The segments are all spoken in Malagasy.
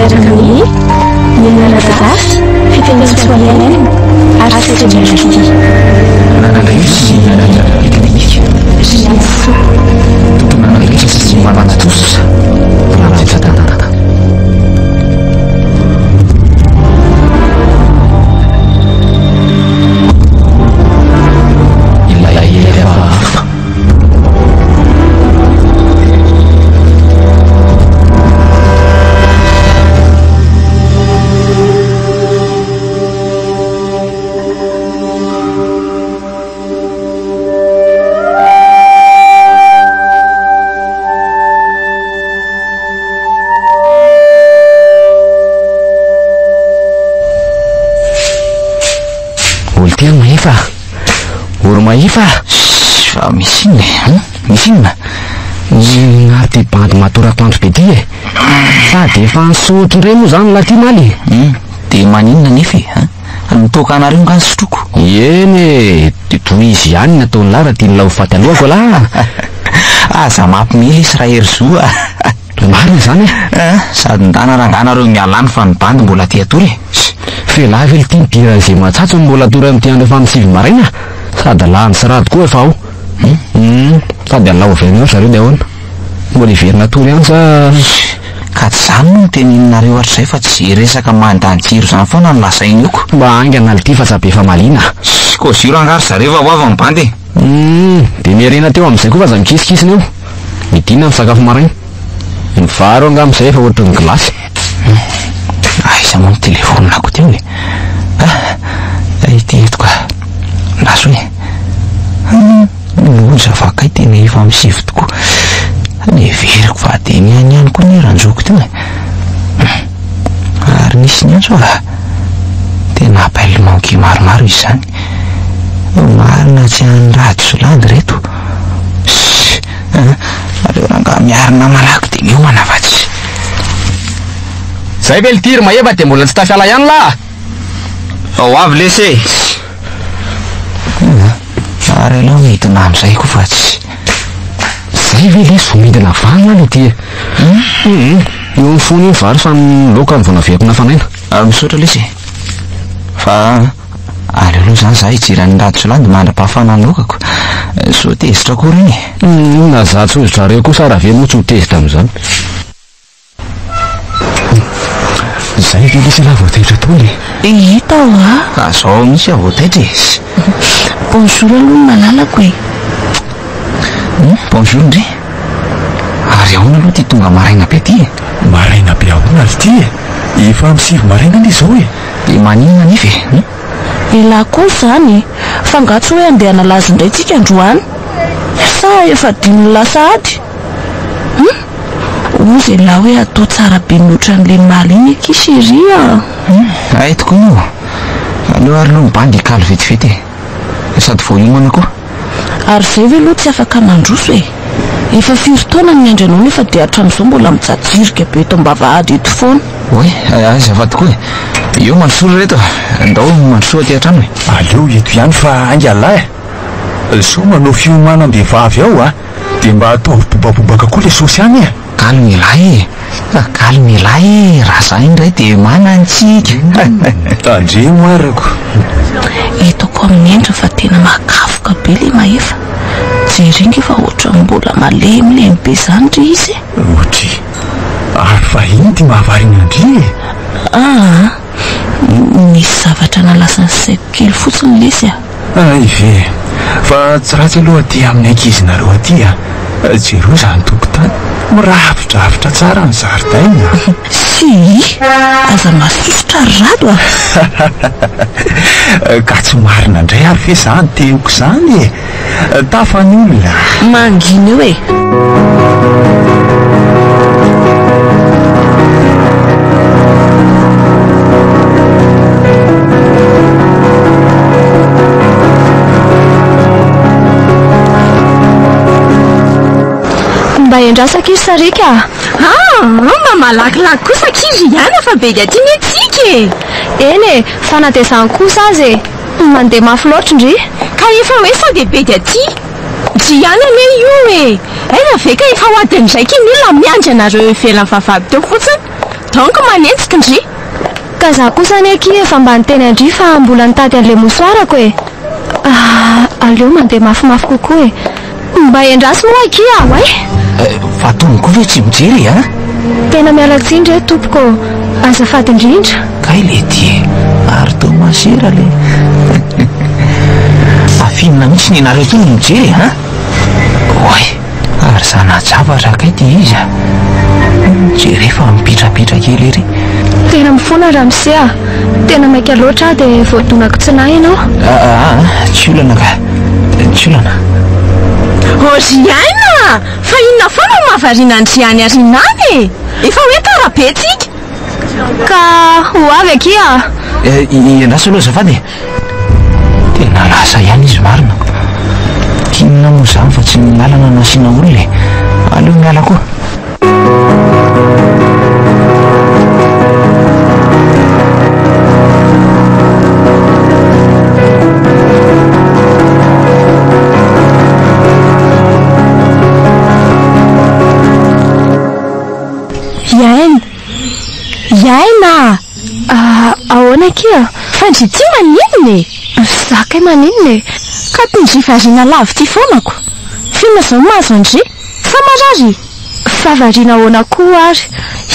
Miaraka amin'i Nina Razafy, Fifenosoa Hélène ary Sandra Tia. Nanandrefy sy nandratra teknika. Riantsoa. Tompon'andraikitra sy mpanatosa Rajatanana. Ilay hery hafahafa. Olo-tena mahefa. Oro mahefa. Fa misy inona e? Hein? Misy inona? Inona ary ty bandy matorako andro be ty e? Sady efa nisotro indray moa zany lahy ty maly e. Hmm, dia maninona nefa e? Hein? Ny toaka anareo nga ny sotroko? Eny e, de tohizo ihany ny ataon'lah raha tian'lah ho faty alohako lah. Aza mampimely izy Raherizo a. Marina izany e. Eh, sady ndana rangahy nareo miala any fa ny bandy mbola aty hatory e. F'elah ve l'ty nidiran'izay matsatso no mbola hatory amin'ity andro efa amin'ny 9 maraina? Sady lany sy rado koa efa ao. Hum, sady alao averina eo ry zareo dia ahoana? Mbola hiverina hatory ihany sa? Ka tsy zany moa no teneninareo hatrizay fa tsy ze resaka mandany jiro zany foana no lazainy oko. Mba haingana l'ty fa za be famaliana. Shh, kozio rangahy ry zareo fa ho avy ny bandy e. Hum, dia miharena teo amin'izay koa fa aza mikisikisina eo. Midina ny sakafo maraina. Ny vary ao angamba izay efa ohatry ny gilasy. Aiza moa ny telefaonina-ko teo e? Ah, ity eto ka. Lasa e. Loza fa kay tena efa amin'ny sivy tokoa. Neveriko fa adiny ihany ihany koa ny ranjoko teo e. Ary nisy niantso ah. Tena appel manqué maromaro izy izany. Marina tsy any rado sy landy reto. Aleo rangahy miarina malaky dia miomana fa tsy. Zay ve l'ty ry Maeva dia mbola tsy tafiala ihany lah? Fa ho avy lesy e! Ary aleo midina amin'izay koa fa tsy. Zay ve lesy vao midina vanona aloha ty e? Hum, eo amin'ny fony io ny vary fa ny laoka vao naveriko nafanaina. Misaotra lesy e! Fa aleo aloha izany za hijery an'i Rado sy Landy mandra-pahafana ny laokako. Sao tezitra koa ireny e! Hum, na za tsy ho zareo kosa ary avy eo moa tsy ho tezitra amin'izany. Zay ve lesy ialahy vao taitra tao e? Hita hoa. Ka zao mihitsy aho vao taitra e. Bonjour aloha ny malalako e. Bonjour ndry. Ary ahoana aloha ity tonga maraina be ity e? Maraina be ahoana ry ity e? Efa amin'ny 9 maraina anie izao e. Dia maninona anefa e? Elah koa izany e! Fa angaha tsy hoe handeha hanalaza indray tsika androany? Sa efa adinon'ny lasa ady? Hum! Hozy elah hoe atao tsara be mihoatra an'ilay maly iny akia chérie a! Hum! Hay tokoa moa! Aleo ary aloha ny bandy hikalo vetivety e! Sady vao hiomana koa! Ary izay ve aloha tsy afaka mandroso e! Efa firy taona no miandry anao nefa dia hatramin'izao mbola mijajirika be eto am-bavahady eto foana. Oay, azafady tokoa e! Eo mandrosoa ry reto a! Ndao mandrosoa aty an-trano e! Aleo eto ihany fa haingana lahy e! Sao manao fiomanam-behivavy ao a! Dia mba ataovy bobabobaka koa ilay saosy any e! Calme lahy e! Calme lahy e! Raha za indray dia manantsika! Tandremo arako! Hitako amin'ny endriny fa tena mahakafoka be ilay Mahefa. Jereo nge fa ohatran'ny mbola malemilemy be izany ry izy e! Ohatry! Ary fa inona ity mahavariana an-dry e? Aa! Nisy zavatra nalasa ny saiko kely fotsiny lesy a! Hay ve! Fa tsy ratsy aloha aty amin'ny ankizinareo aty a! Jereo izany tokotany, mirafidrafitra tsara ny zaridaina. Sii! Aza masosotra ry Rado a! Ka tsy marina indray ary ve izany teniko izany e! Tafa ny olona. Mangina eo e! Mba endraso akia ry Sariaka a! Ah, mba malakilaky kosa akia ry Riana fa be dia aty anie tsika e! Eny e, fa na dia izany kosa aza e! Mandeha mafy loatra ndry. Ka efa hoe sao dia bedy aty. Ndry ihany anie io e! Aiza ve ka efa ho adiny iraika iny olona miandry anareo ivelan'ny vavahady teo fotsiny. Donc manenjika ndry. Ka za kosa anie akia efa mba niteny an-dry fa mbola nitady an'ilay mosoarako e. Ah, aleo mandeha mafimafy kokoa e. Mba endraso moa akia aho e. Fa tony koa ve tsy mijery e an? Tena miala tsiny re tompoko ô. Azafady indrindra. Kay le ty e. Ary toa masera le. Afinina mihitsy nenareo tony mijery e an? Oay. Ary zana-javatra kay ty izy a! Jereo fa mipitrapitra kely ery. Tena mifona ramose a! Tena maika loatra aho dia voadonako tsy nahy ianao. Aa, tsy olana ka! Tsy olana. Oh ry Aina a! Fa inona foana no mahavariana an-dry any aoriana any e? Efa hoe tara be tsika. Ka ho avy akia a! Iandraso aloha azafady e! Tena lasa ihany izy marina. K'inona moa izany fa tsy ny lalana no asiana olona e. Aleo miala koa. Iaina! Iaina! Ah, ahoana akia? Fa ndry ty maninona e? Za kay maninona e? Ka ty ndry variana lavo ty foanako. F'inona izao no mahazo an-dry? Sa marary? Fa variana ahoana koa ary?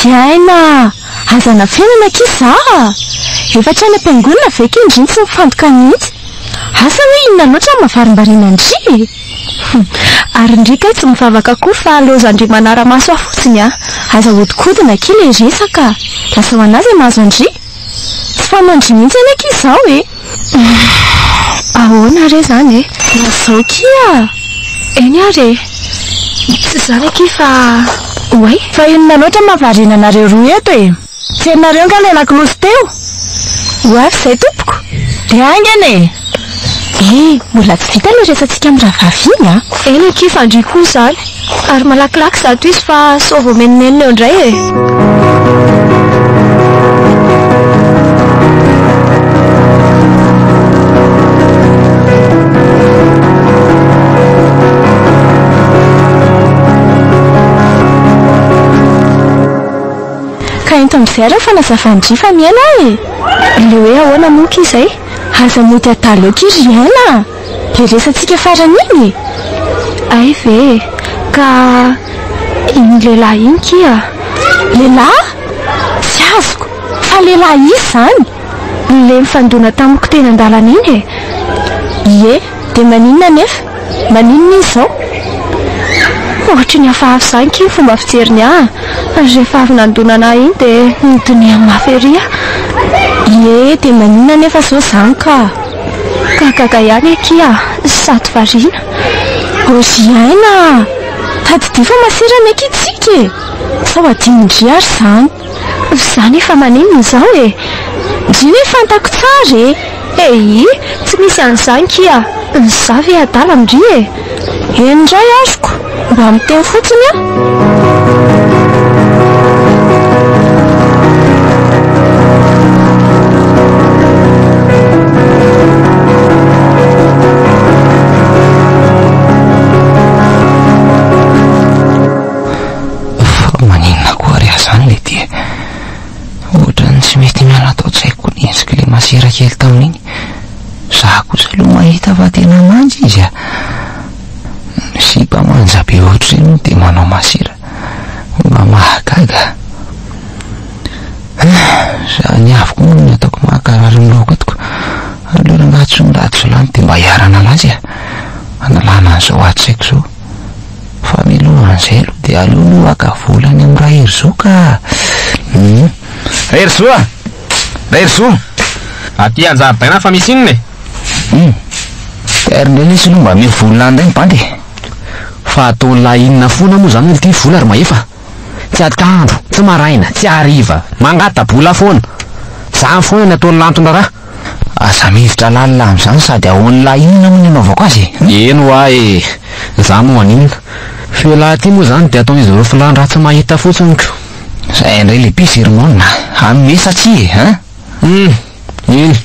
Iaina a! Aza anafenana akia za a! Efa hatrany am-piangonana ve kay ndry no tsy mifantoka mihitsy? Asa hoe inona loatra no mahavarimbariana an-dry e? Hum, ary ndry kay tsy mivavaka koa fa lozan-dry manara-maso aho fotsiny a! Aza ahodikodina akia le resaka a! Lasa ho an'ahy zay mahazo an-dry! Tsy fanao-ndry mihitsy anie akia izao e! Hum, ahoana re zany e? Lazao akia a! Eny ary e! Tsy izany akia fa oay! Fa inona loatra mahavariana anareo roa eto e? Tsy henonareo angaha ilay lakolosy teo? Ho avy izay tompoko! Dia haingana e! Eh, mbola tsy vita ilay resatsika amin'ny rahavavy iny an! Eny akia fa ndry koa izany! Ary malakilaky izato izy fa sao vao menomenona eo indray e! Ka ento amin'izay ary ny fanazavan-dry fa mihaino aho e! Le hoe ahoana moa ki izay? Aza mody adala eo ki ry Aina a! Le resatsika farany iny e! Hay ve e! Ka iny lehilahy iny ki a! Lehilahy? Tsy azoko! Fa lehilahy iza izany? Le nifandona tamiko teny an-dalana iny e! Ie, dia maninona anefa? Maninona izy izao? Ohatry ny hafahafa izany ki ny fomba fijeriny ahy. Rehefa avy nandona anah iny dia nidonihany mafy ery aho. Ie, dia maninona anefa izao izany ka? Ka gaga ihany akia sady variana. Ô ry Aina a! Tadidio fa masera anie akia tsika e! Sao adinondry ary izany. Izany efa maninona izao e? Ndry hoe fantako tsara e! Eii, tsy misy an'izany kia! Za ve adala ndry e? Eny indray azoko, mba miteny fotsiny aho. Fa maninona koa ary aho izany le ty e? Ohatran'ny tsy mety miala ato an-tsaiko koa ny endrik'ilay masera kely tamin'iny. Za kosa aloha mahita fa tena manja izy a! Ny sipa manja be ohatr'ireny hono dia manao masera. Mba mahagaga. Zany avy koa moa no ataoko mahakarary ny lohako ato ko. Aleo rangaha tsy mirado vilany dia mba hiara-hanala azy a! Hanalana an'izao ato saiko izao. Fa mialohan'izay aloha dia aleo aloha haka vola any amin'i Raherizo ka! Hum. Raherizo a! Raherizo! Aty an-jaridaina fa misy inona e? Hum. Ary indray lesy aloha mba omeo vola indray ny bandy e! Fa ataon'lah inona foana moa izany ity vola ry Mahefa? Tsy atoandro, tsy maraina, tsy hariva, mangata-bola foana. Izany foana ny ataon'lah anton-draharaha. Aza miditra lalina amin'izany sady ahoan'lah inona moa ny anaovako azy e? Eny hoa e! Za moa maninona? Fa elah aty moa izany dia ataon'izy ireo filan-draha tsy mahita fotsiny ko. Zay indray le pisy ry Mona a! Hanome sa tsia e? Hein? Hum! Eny.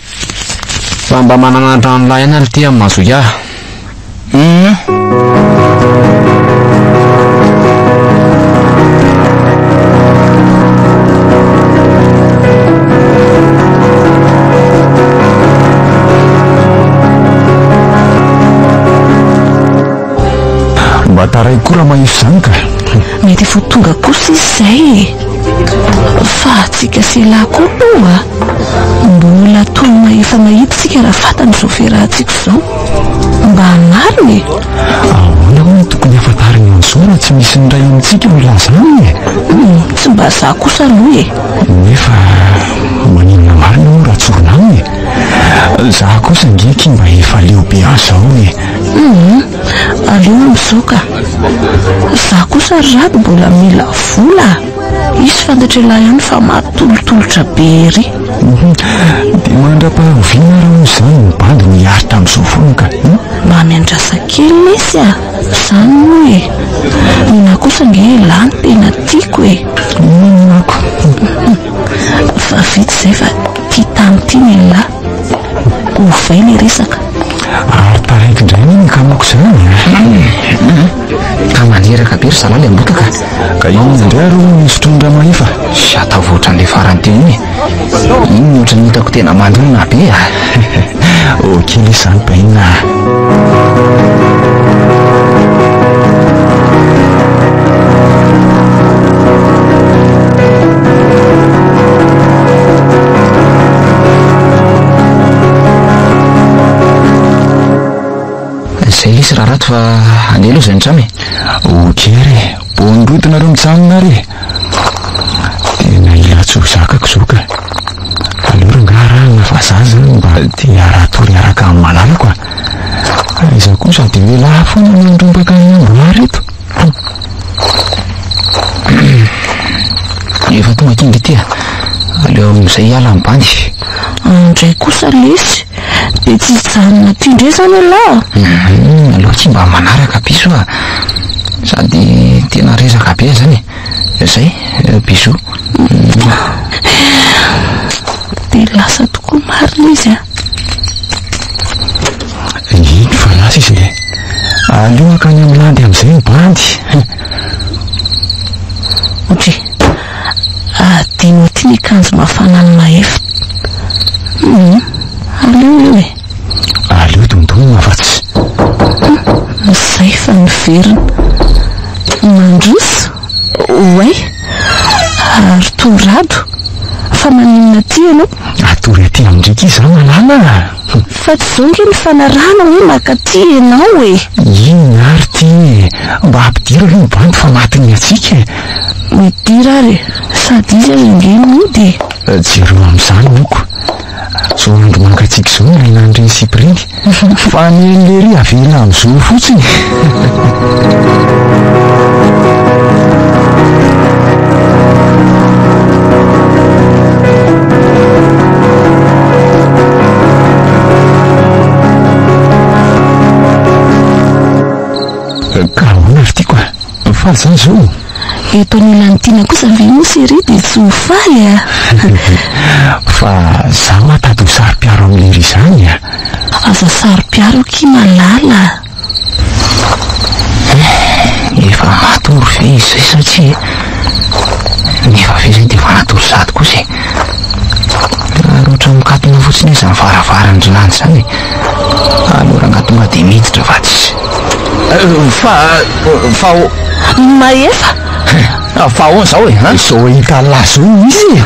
Fa mba manana an-tranolahy ihany aloha ity amin'ny maha zoky ahy. Hum! Taraiky koa raha mahefa izany ka. Mety efa ho tonga kosa izy izay e. Fa antsika sy elah koa aloha mbola toy ny mahefa mahita isika raha fantany izao fiarahantsika izao. Mba marina e. Ahoana moa no tokony hahafantariny an'izao raha tsy misy ny iray amintsika milaza aminy e? Tsy mba za kosa aloha e. Nefa maninona marina moa raha tsorina aminy e? Za kosa ange akia mba efa leo be azy izao e. Hum, aleo amin'izao ka. Za kosa ry Rado mbola mila vola a. Izy fantatr'ialahy ihany fa matolotolotra be ery. Dia mandra-pahoviana ary hono izany ny bandy no hiaritra amin'izao foana ka? Mba miandrasa kely lesy a! Izany moa e! Nina kosa ange elah no tena tiako e! Inona ako? Fa vita izay fa tia tany ity ny elah. Ovay ilay resaka. Ary taraiky indray anie ny akamako izany a! Ka mandreraka be ry zalahy ilay ambotaka. Ka inona indray ary hono ny sotroin'i Ramahefa? Sy ataovy ohatran'ilay farany teo iny e! Iny no ohatran'ny hitako tena mandrona be a! Ok lesy izany Bainina a! Zay lesy Rarato fa andeha aloha zay ny trano e! Ok ary e! Bonne route nareo mijanona ary e! Tena ila tsy ho zakako izao ka! Aleo rangahy arahina fa za zany mba te hiara-hatory hiaraka amin'ny malalako a! Aiza kosa dia hoe lahy foana no handrombaka ny amboara eto? Efa tonga aty ndry ity a! Aleo amin'izay hiala ny bandy. Andray kosa lesy, dia tsy hijanona aty indray izany ialahy? Hum, aleo aty mba manaraka piso a! Sady tena reraka be zany e! Zay, bisous. Dia lasa tokoa marina izy a! Iny fa lasa izy e! Aleo hankany amin'ny landy amin'izay ny bandy. Otry, adino aty ny akanjo mafana an'i Mahefa. Hum, aleo eo e. Aleo dondonina fa tsy. Hum, izay fa niverina. Mandroso, oay, ary toa rado. Fa maninona aty ianao? Atory aty amin-driaka izy za malala a! Fa tsy izao nge ny fanarahana hoe makaty ianao e! Inona ary ity e! Mba ampidiro aloha ny bandy fa matin'ny hatsiaka e! Midira ary e! Sady izy aza nge mody e! Jereo amin'izany moko! Izao andro mangatsiaka izao no ilaina an'ireny sipa ireny fa ny an'i lery avela amin'izao fotsiny! Ka ahoana ry tiako a? Faly izany izao? Eto anilan'i Tiana kosa ve moa chérie dia tsy ho faly a? Fa za ma tady ho saro-piaro amin'i lery izany a! Aza saro-piaro akia malala a! Efa matory ve izy izay sa tsia e? Nefa ve izay dia efa natory sahady kosa e? Ary ohatran'ny mikatona fotsiny aza ny varavaran-dry Landy izany e! Aleo rangahy tonga dia miditra fa tsy. Fa, fa o. Mahefa! Fa ahoana izao e? An? Izao hita lahy izao no misy e!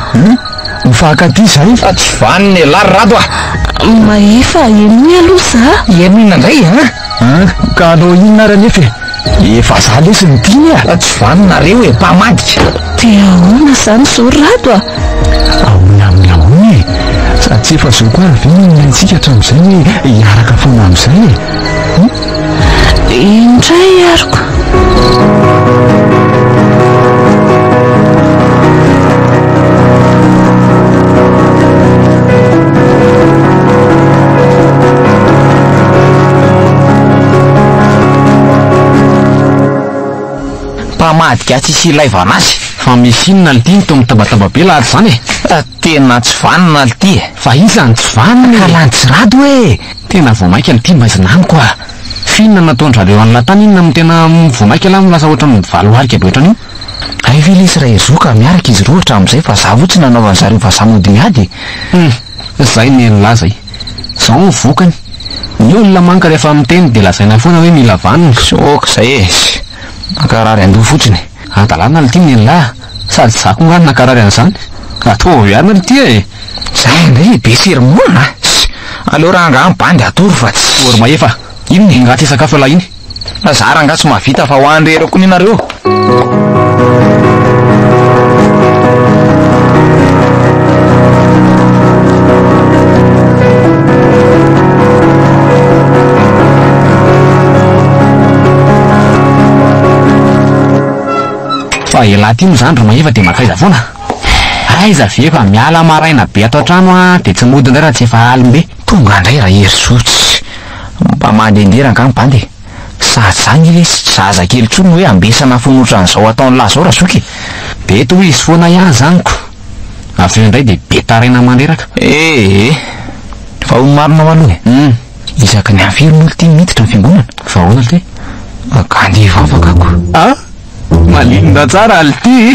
Mifankatia izahay. Fa tsy vanona elah ry Rado a! Mahefa, henoy aloha za. Henoina indray an? An, ka hanao inona ary anefa e? Efa za lesy no tiany a! Tsy vanona nareo e, mpamadika! Dia ahoana izany izao ry Rado a? Ahoana amin'ny ahoana e? Sady tsy efa zoko ary ve no nilaintsika hatramin'izay hoe hiaraka foana amin'izay e? Hum? Indray aroko. Mpamadika tsisy ilaivana azy. Fa misy inona lty no toa mitabataba be lahatra izany e? Tena tsy vanona lty e! Fa iza no tsy vanona e? Ka lany tsy rado e! Tena vao maika lty maizina amiko a! F'inona no nataon-dRareo an'lah tany inona no tena vao maika lah no lasa ohatran'ny mivaloharika be ohatran'io? Hay ve lesy raha i ka miaraka izy roa hatramin'izay fa za fotsiny nanaovan'zareo vazaha mody miady e! Hum! Zay ny an'lah zay. Zao ny vokany. Ny olona manko rehefa miteny dia lazaina foana hoe mila vanona. Ok zay e! Nankarary andoha fotsiny. Hadalana lty ny an'lah, sady za koa nga nankarary an'izany. Ataovy ihany lty e! Zay indray e, be sermon a! Aleo rangaha ny bandy hatory fa tsy. Ô ry Mahefa, Inona e? Nga tsy hisakafo ialahy iny? Fa za rangaha tsy mahavita fa ho any rery koa nareo. Fa elah ty moa zany ry Mahefa dia mankaiza foana? Aiza ve fa miala maraina be ato an-trano an, dia tsy mody indray raha tsy efa alim-be. Tonga indray Raherisoa tsy mba mandehandeha rangaha ny bandy e! Sady zany nge lesy tsy zaza kely intsony hoe ambesana foana otran'izao ataon'lah zao razoky e! Be toa izy foana ihany zany ko! Avy eo indray dia be taraina mandreraka. Ee! Fa ho ny marina ho aloha e! Isaky ny firy moa lty miditra ny fiangonana? Fa ahoana lty? Ka andeha hivavaka ako. A! Maninona tsara lty?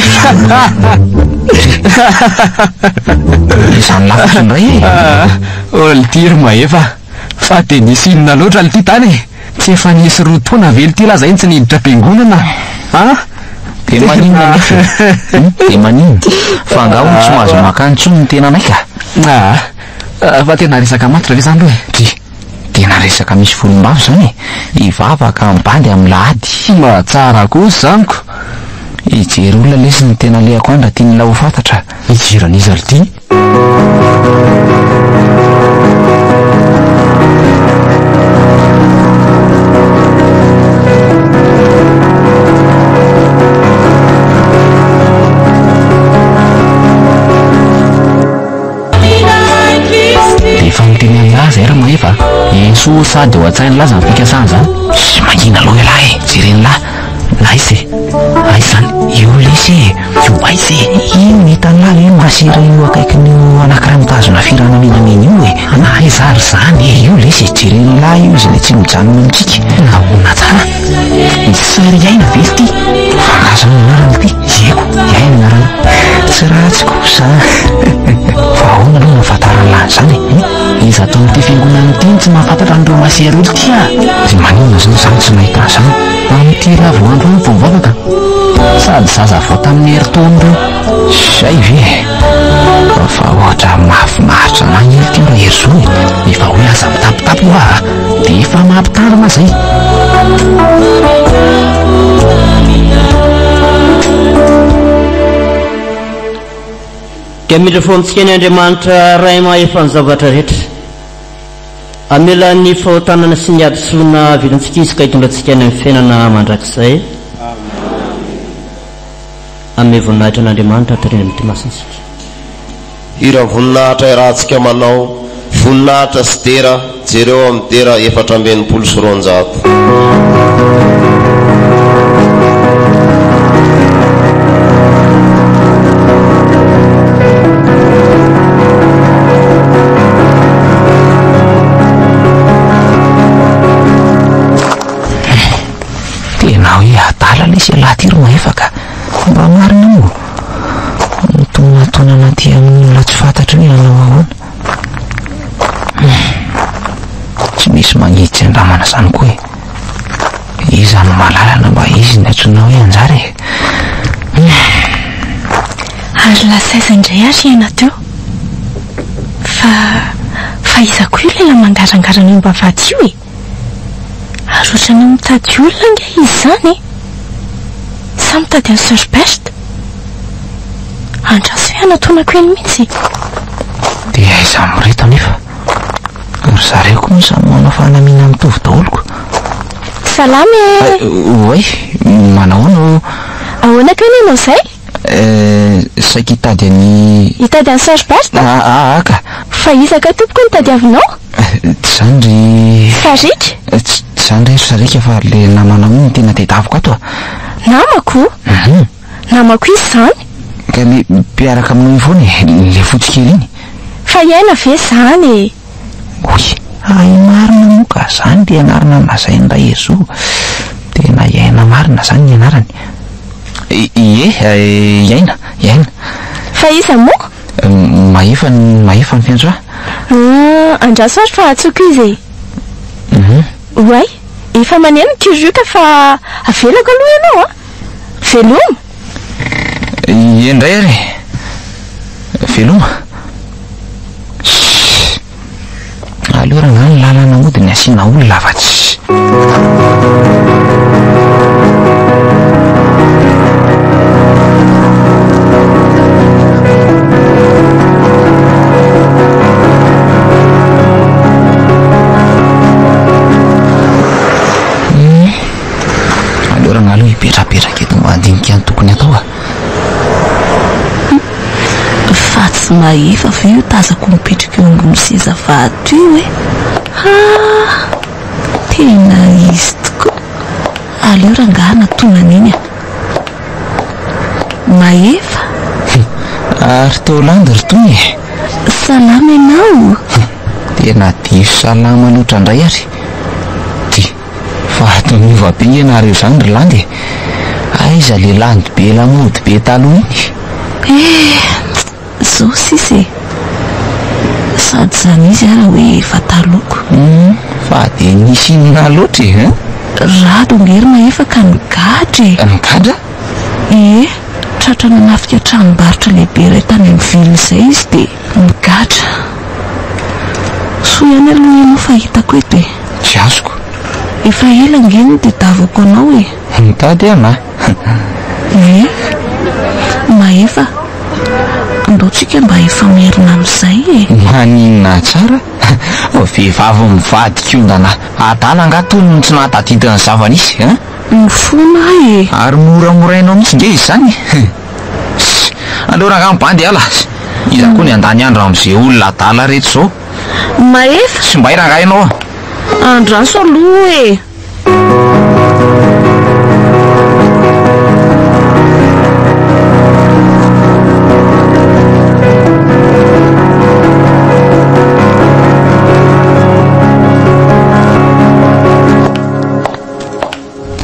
Izany lafatra indray e! Ô lty ry Mahefa, fa dia nisy inona loatra lty tany e? Tsy efa nisy roa taona ve lty laza iny tsy niditra am-piangonana a? Dia maninona anefa e? Dia maninona? Fa angaha hono tsy mahazo maka intsony ny tenanay ka? Aa, fa tena resaka matotra ve izany aloha e? Ty, tena resaka misy volombava izany e! Hivavaka mibandy amin'ny lahady. Mba tsara kosa izany ko! Hijery olona lesy ny tena alehako any raha tian'ilay ho fantatra. Hijery an'iza lty? Dia efa niteny an'lah zay Ramahefa a! Eso sady ao an-tsain'lah zany fikasana zany. Tsy mangina aloha ialahy e! Jeren'lah! Aiza e? Aiza zany? Io lesy e! Io aiza e? Io hitan'lah ve masera io akaikin'io anankiray mitazona firana menamena io e! Aiza ary zany e? Io lesy e! Jeren'lah io izy ilay tsy mijanona amintsika. Nahoana tsara? Misy sary aina ve ity? Fa angaha zany ny anarany ity? Ieko, i Aina ny anarany. Tsy ratsy kosa an! Fa ahoana aloha no ahafantaran'lah an'izany e? Iza ato amin'ity fiangonana ity no tsy mahafantatra an'ireo masera olo ity ah? Dia maninona zany zany tsy nahita an'izany? Amin'ity raha vao androany vao mivavaka. Sady zaza vao tamin'ny herintaona ireo. Zay ve e? Fa ohatra mahafinaritra anah anie ity Raherisoa e! Efa hoe aza mitapitapy hoa a! Dia efa mampitandrina zay. Dia hamindra fo amintsika ny Andriamanitra Ray mahefa ny zavatra rehetra. Hamela ny fahotanana sy ny hadisoana vitantsika Izy ka hitondra antsika any amin'ny fiainana mandrakizay. Hanome voninahitra an'Andriamanitra hatrany amin'ity masina isika. Hira voninahitra iarahantsika manao, voninahitra sy dera, jereo amin'ny dera 264. Tena hoe adala lesy ialahy ty ry Mahefa ka. Mba marina moa. Mitonatonana aty amin'ny olona tsy fantatra io ianao ahoana? Tsy misy mangidy tsy andramana izany koa e. Iza no mahalala na mba izy ny antsoina hoe anjara e? Ary lasa aiza indray ary i Aina teo? Fa, fa iza koa io lehilahy mangarangarana eo am-bavahady io e? Ary ohatran'ny mitady olona ange izy izany e! Sa mitady an'i Sœur Berthe? Andraso hoe hanatonako eny mihitsy e! Dia aiza amin'ireto anefa? Ry zareo koa moa samy manao fanamiana mitovy daholo ko. Salama e! Oay, manahoana ô? Ahoana kay ny anao izay? Saika hitady an'i. Hitady an'i Sœur Berthe? Aa ka! Fa iza kay tompoko no tadiavinao? Tsy izany ry. Sariaka? Tsy izany re ry Sariaka fa ilay namanao iny no tena tedaviko ato a! Namako? Namako iza izany? Ka ilay mpiaraka aminao iny foana e, ilay fotsy kely iny. Fa i Aina ve izany e? Oy! Hay marina moa ka izany ilay anarana nolazain'i Rahezo. Tena i Aina marina izany ny anarany. Ie, i Aina, i Aina. Fa iza moa? Mahefa ny, mahefa ny fiantso ahy. Andraso ary fa antsoiko izy e. Oay! Efa maneno ny kirioka fa avelako aloha ianao a! Veloma! Eny indray ary e! Veloma! Shh! Aleo rangahy ny lalana mody ny asiana olona fa tsy. Aleo rangahy aloha hipetrapetraka eto mba handinika ny tokony hatao a. Fa tsy mahefa ve io tazako mipetraka eo ambony seza vato io e? Ah! Tena izy tokoa. Aleo rangahy anatonana eny a. Mahefa? Ary teo landy ry Tony e. Salama ianao? Tena diso salama loatra indray ary. Ty, fa ato miova be nge nareo izany ry Landy e. Aiza le Landy be lamaody be taloha iny? Eh, zao sisa e. Sady izany izy ara hoe efa taloako. Hum, fa dia nisy inona loatra e, hein? Rado ange ry Mahefa ka nigadra e. Nigadra? Ie, tratra nanafika tranombarotra lehibe iray tany amin'ny ville izay izy dia nigadra. Soa ihany aloha ianao fa hitako eto e. Tsy azoko. Efa ela ange no tedavako anao e. Mitady ana. Ie. Mahefa, andao tsika mba hifamerina amin'izay e. Maninona tsara? Vehivavy mivady kiondana adala angaha tony no tsy nahatadidy ny zava-nisy hein? Mifona aho e! Ary moramorainao mihitsy nge izy izany e! Aleo rangahy mibandy hiala! Iza koa ny handany andro amin'izay olona adala reto izao? Mahefa! Tsy mbay rangahy ianao a! Andraso aloha e!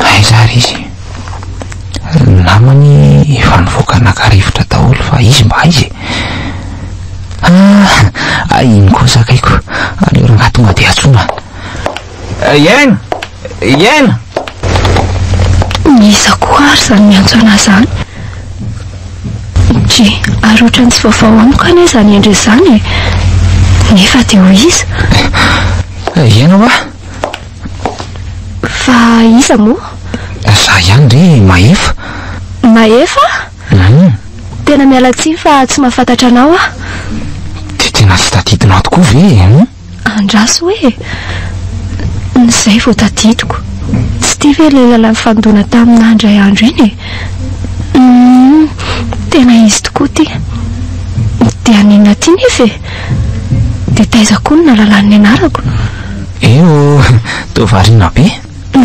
Aiza ary izy? Ny namany efa nivoaka naka rivotra daholo fa izy mba aiza e? Ah, ay iny koa zakaiko. Aleo rangahy tonga dia antsoina. Iaina! Iaina! Iza koa ary izany miantso anà izany? Dry, ary ohatran'ny tsy vaovao amiko anie izany endriny izany e! Nefa dia ho iza? Iaina hoa! Fa iza moa? Za ihany re Mahefa. Mahefa? Hum. Tena miala tsiny fa tsy mahafantatra anao aho. Dia tena tsy tadidinao tokoa ve e? Hum? Andraso hoe e! Izay vao tadidiko. Tsy ity ve ilay lehilahy nifandona taminà indray andro iny e? Hum, tena izy tokoa ity. Dia haninona aty nefa e? Dia taiza koa no nahalalany ny anarako? Eo, toa variana be.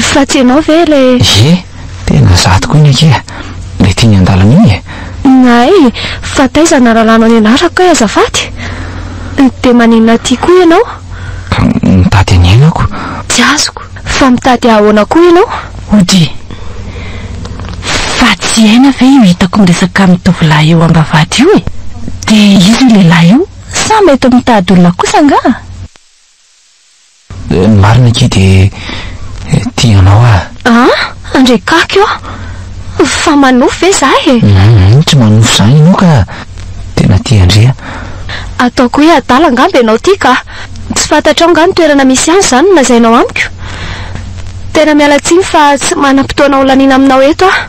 Fa tsy ianao ve ilay. Ie, tena izaho tokoa iny akia, ilay teny an-dalana iny e. Hay, fa taiza no nahalalanao ny anarako kay azafady? Dia maninona aty koa ianao? Ka mitady an'i Aina ako. Tsy azoko, fa mitady ahoana koa ianao? Ody, fa tsy Aina ve io hitako miresaka amin'ny tovolahy eo am-bavahady io e? Dia iza io lehilahy io? Sa mety mitady olona kosa angaha? Ny marina akia dia tia anao aho. An? Andriakaky ô! Fa manofy ve za e? Hum, tsy manofy izany ianao ka! Tena tia an-dry aho. Ataoko hoe adala angamba ianao ity ka! Tsy fantatrao angaha ny toerana misy ahy izany no lazainao amiko? Tena miala tsiny fa tsy manam-potoana ho laniana aminao eto aho.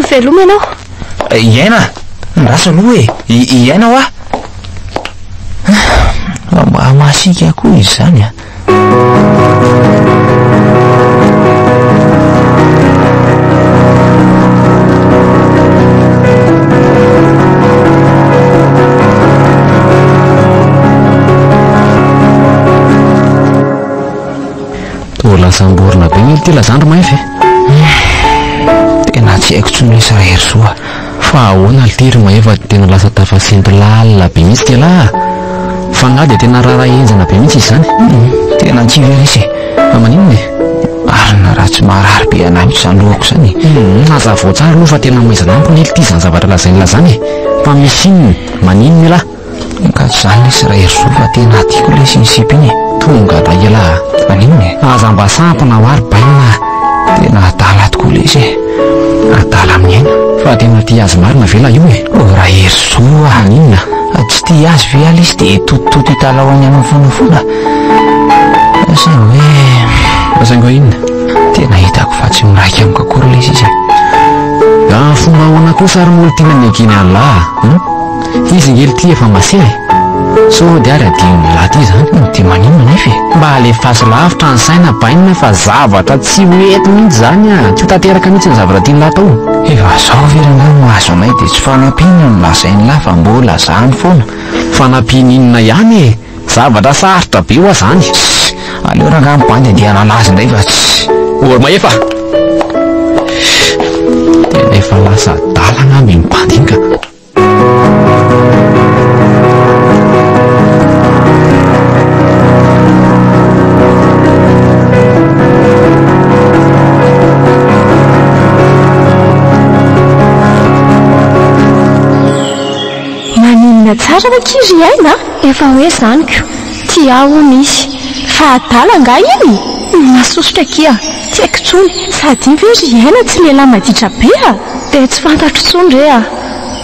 Veloma ianao. I Aina! Andraso aloha e! I Aina hoa! Mba masiaka koa izy izany a! Toa lasa amborina be ity lazandry mahefa e. Tena tsy haiko tsony lesy Raherisoa. Fa ahoana lty ry Mahefa tena lasa tafasento lalina be mihitsy ty lah a! Fa nga dia tena raharaha henjana be mihitsy izy izany? Humm, tena kivy aho lesy e! Fa maninona e? Marina raha tsy marary be anah mihitsy izany lohako izany e! Humm, hazavao tsara aloha fa tena maizina amiko anie lty izany zavatra lazain'lah izany e! Fa misy inona? Maninona elah? Ka tsy izany lesy Raherisoa fa tena tiako lesy iny sipa iny e! Tonga indray ialahy a! Maninona e? Aza mba sampona hoa ry bainina a! Tena adala tokoa ilay izy e! Adala amin'ny aina. Fa tena tia azy marina ve lahy io e? Oh Raherisoa a! Maninona? Tsy tia azy ve ala izy dia totitoto hitalaho any aminy foana foana? Saingy hoe... Saingy hoe inona? Tena hitako fa tsy miraika amiko akory ilay izy e! Ah, fomba ahoana kosa ary moa ity nanekeny an'lah a? Hum? Izy nge ity efa masera e! Sao dia ary adinon'ny lahy ity izany? Dia maninona nefa e? Mba alefaso lavitra ny saina bainina fa zavatra tsy ho hety mihitsy izany a! Tsy ho tanteraka mihitsy ny zavatra tian'ny lahy atao. Efa zao ve rangahy no azo anay dia tsy fanampiana no lazain'ny lahy fa mbola zany foana. Fanampiana inona ihany e? Zavatra sarotra be hoa zany. Tssy! Aleo rangahy ny bandy andeha hanala azy indray fa tsy. Ory mahefa! Tena efa lasa adala angamba iny bandy iny ka. Maninona tsara ankizy ry Aina a? Efa hoe zany ko. Tia ahy hono izy. Fa adala angaha iny? Mahasosotra akia. Tsy haiko intsony. Sady iny ve ry Aina tsy lehilahy maditra be a? Dia tsy fantatro intsony re a!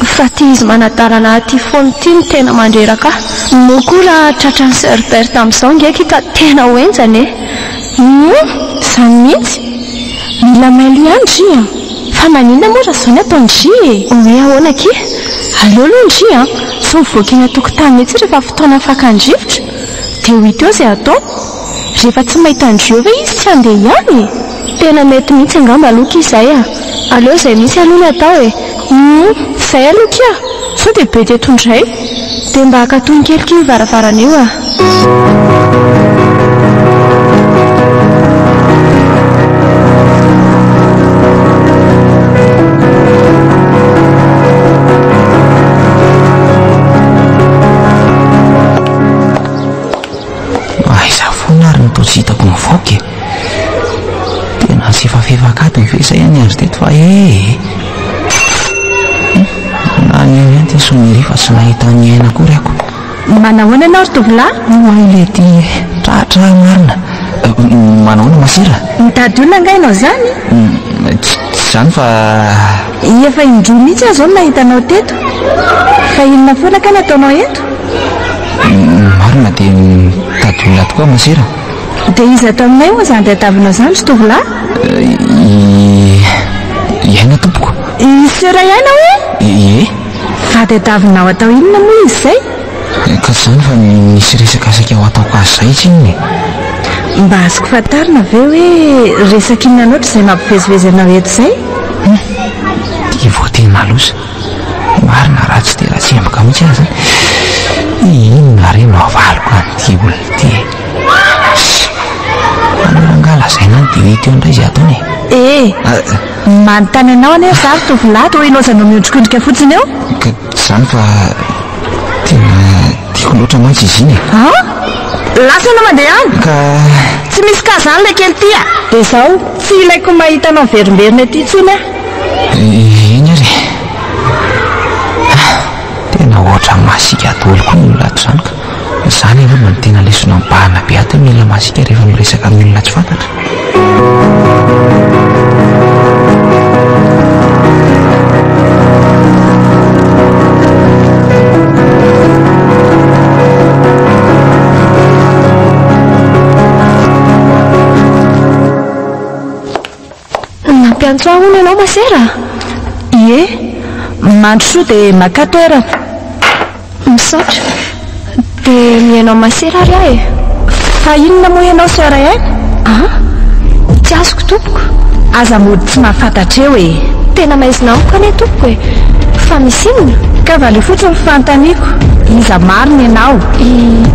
Fa ty izy manadalana aty foana ity no tena mandreraka ahy. Moa koa raha tratran'i Sœur Berthe amin'izao nge akia ka tena ho henjana e! Hum! Izany mihitsy! Mila mailo ihany ndry a! Fa maninona moa raha izao ny ataon-dry e? Hoe ahoana akia? Aleo aloha ndry a! Tsy mivoaka eny an-tokotany mihitsy rehefa fotoana fakan-drivotra! Dia ho hita eo izay atao! Rehefa tsy mahita an-dry eo ve izy tsy handeha ihany e? Tena mety mihitsy angamba aloha kia izay a! Aleo izay mihitsy aloha no atao e! Humm! Izay aloha kia! Sao dia be teto indray? Dia mba akatony kely kia io varavarana io a! Aiza foana ary no toa tsy hitako mivoaka e? Tena tsy efa fefak'adiny ve izay any andry teto fa ee. Naneno ihany ity sonnerie fa tsy nahita ny aina akory ako. Manahoana ianao ry tovolahy? Oay lety e, tratra ahy marina. Manahoana masera? Mitady olona angaha ianao izany? Tsy izany fa. Efa indroa mihitsy aho izao no nahita anao teto. Fa inona foana kay no ataonao eto? Marina dia mitady olona tokoa masera. Dia iza ato aminay moa izany tadiavinao izany ry tovolahy? I i Aina tompoko. I Sœur Aina hoe? Ie. Fa tadiavinao atao inona moa izy izay? Ka tsy izany fa nisy resaka saika ho ataoko azy izay tsinona e. Mba azoko fantarina ve hoe resaka inona loatra izay mampivezivezy anao eto izay? Hum, ity vao tena loza. Marina raha tsy dia ratsemboka mihitsy aza. Inona re no havaliko an'ity olona ity e? Aleo rangahy lazaina any dia ho hita eo indray izay ataony e. Eh! Manontany anao anie ry za ry tovolahy toa ilaozanao miondrikondrika fotsiny eo. Ka tsy izany fa tena tiako loatra mantsy izy iny e. An? Lasa ianao mandeha any? Ka. Tsy misy cas izany ilay kely ity a! Dia izao, tsy ilaiko mahita anao miverimberina ety intsony aho. Eny ary e. Ah, tena ohatran'ny masiaka daholo koa ny olona ato izany ka. Izany angamba no tena lesona mibahana be ato hoe mila masiaka rehefa miresaka amin'ny olona tsy fantatra. Nampiantso ahy hono ianao masera? Ie, mandrosoa dia makà toerana. Misaotra. Dia mihaino an'i masera ary aho e. Fa inona moa ianao Soeur Aina? An? Tsy azoko tompoko. Aza mody tsy mahafantatra eo e. Tena maizina amiko anie tompoko e. Fa misy inona? Ka valio fotsiny ny fanontaniako, iza marina ianao? I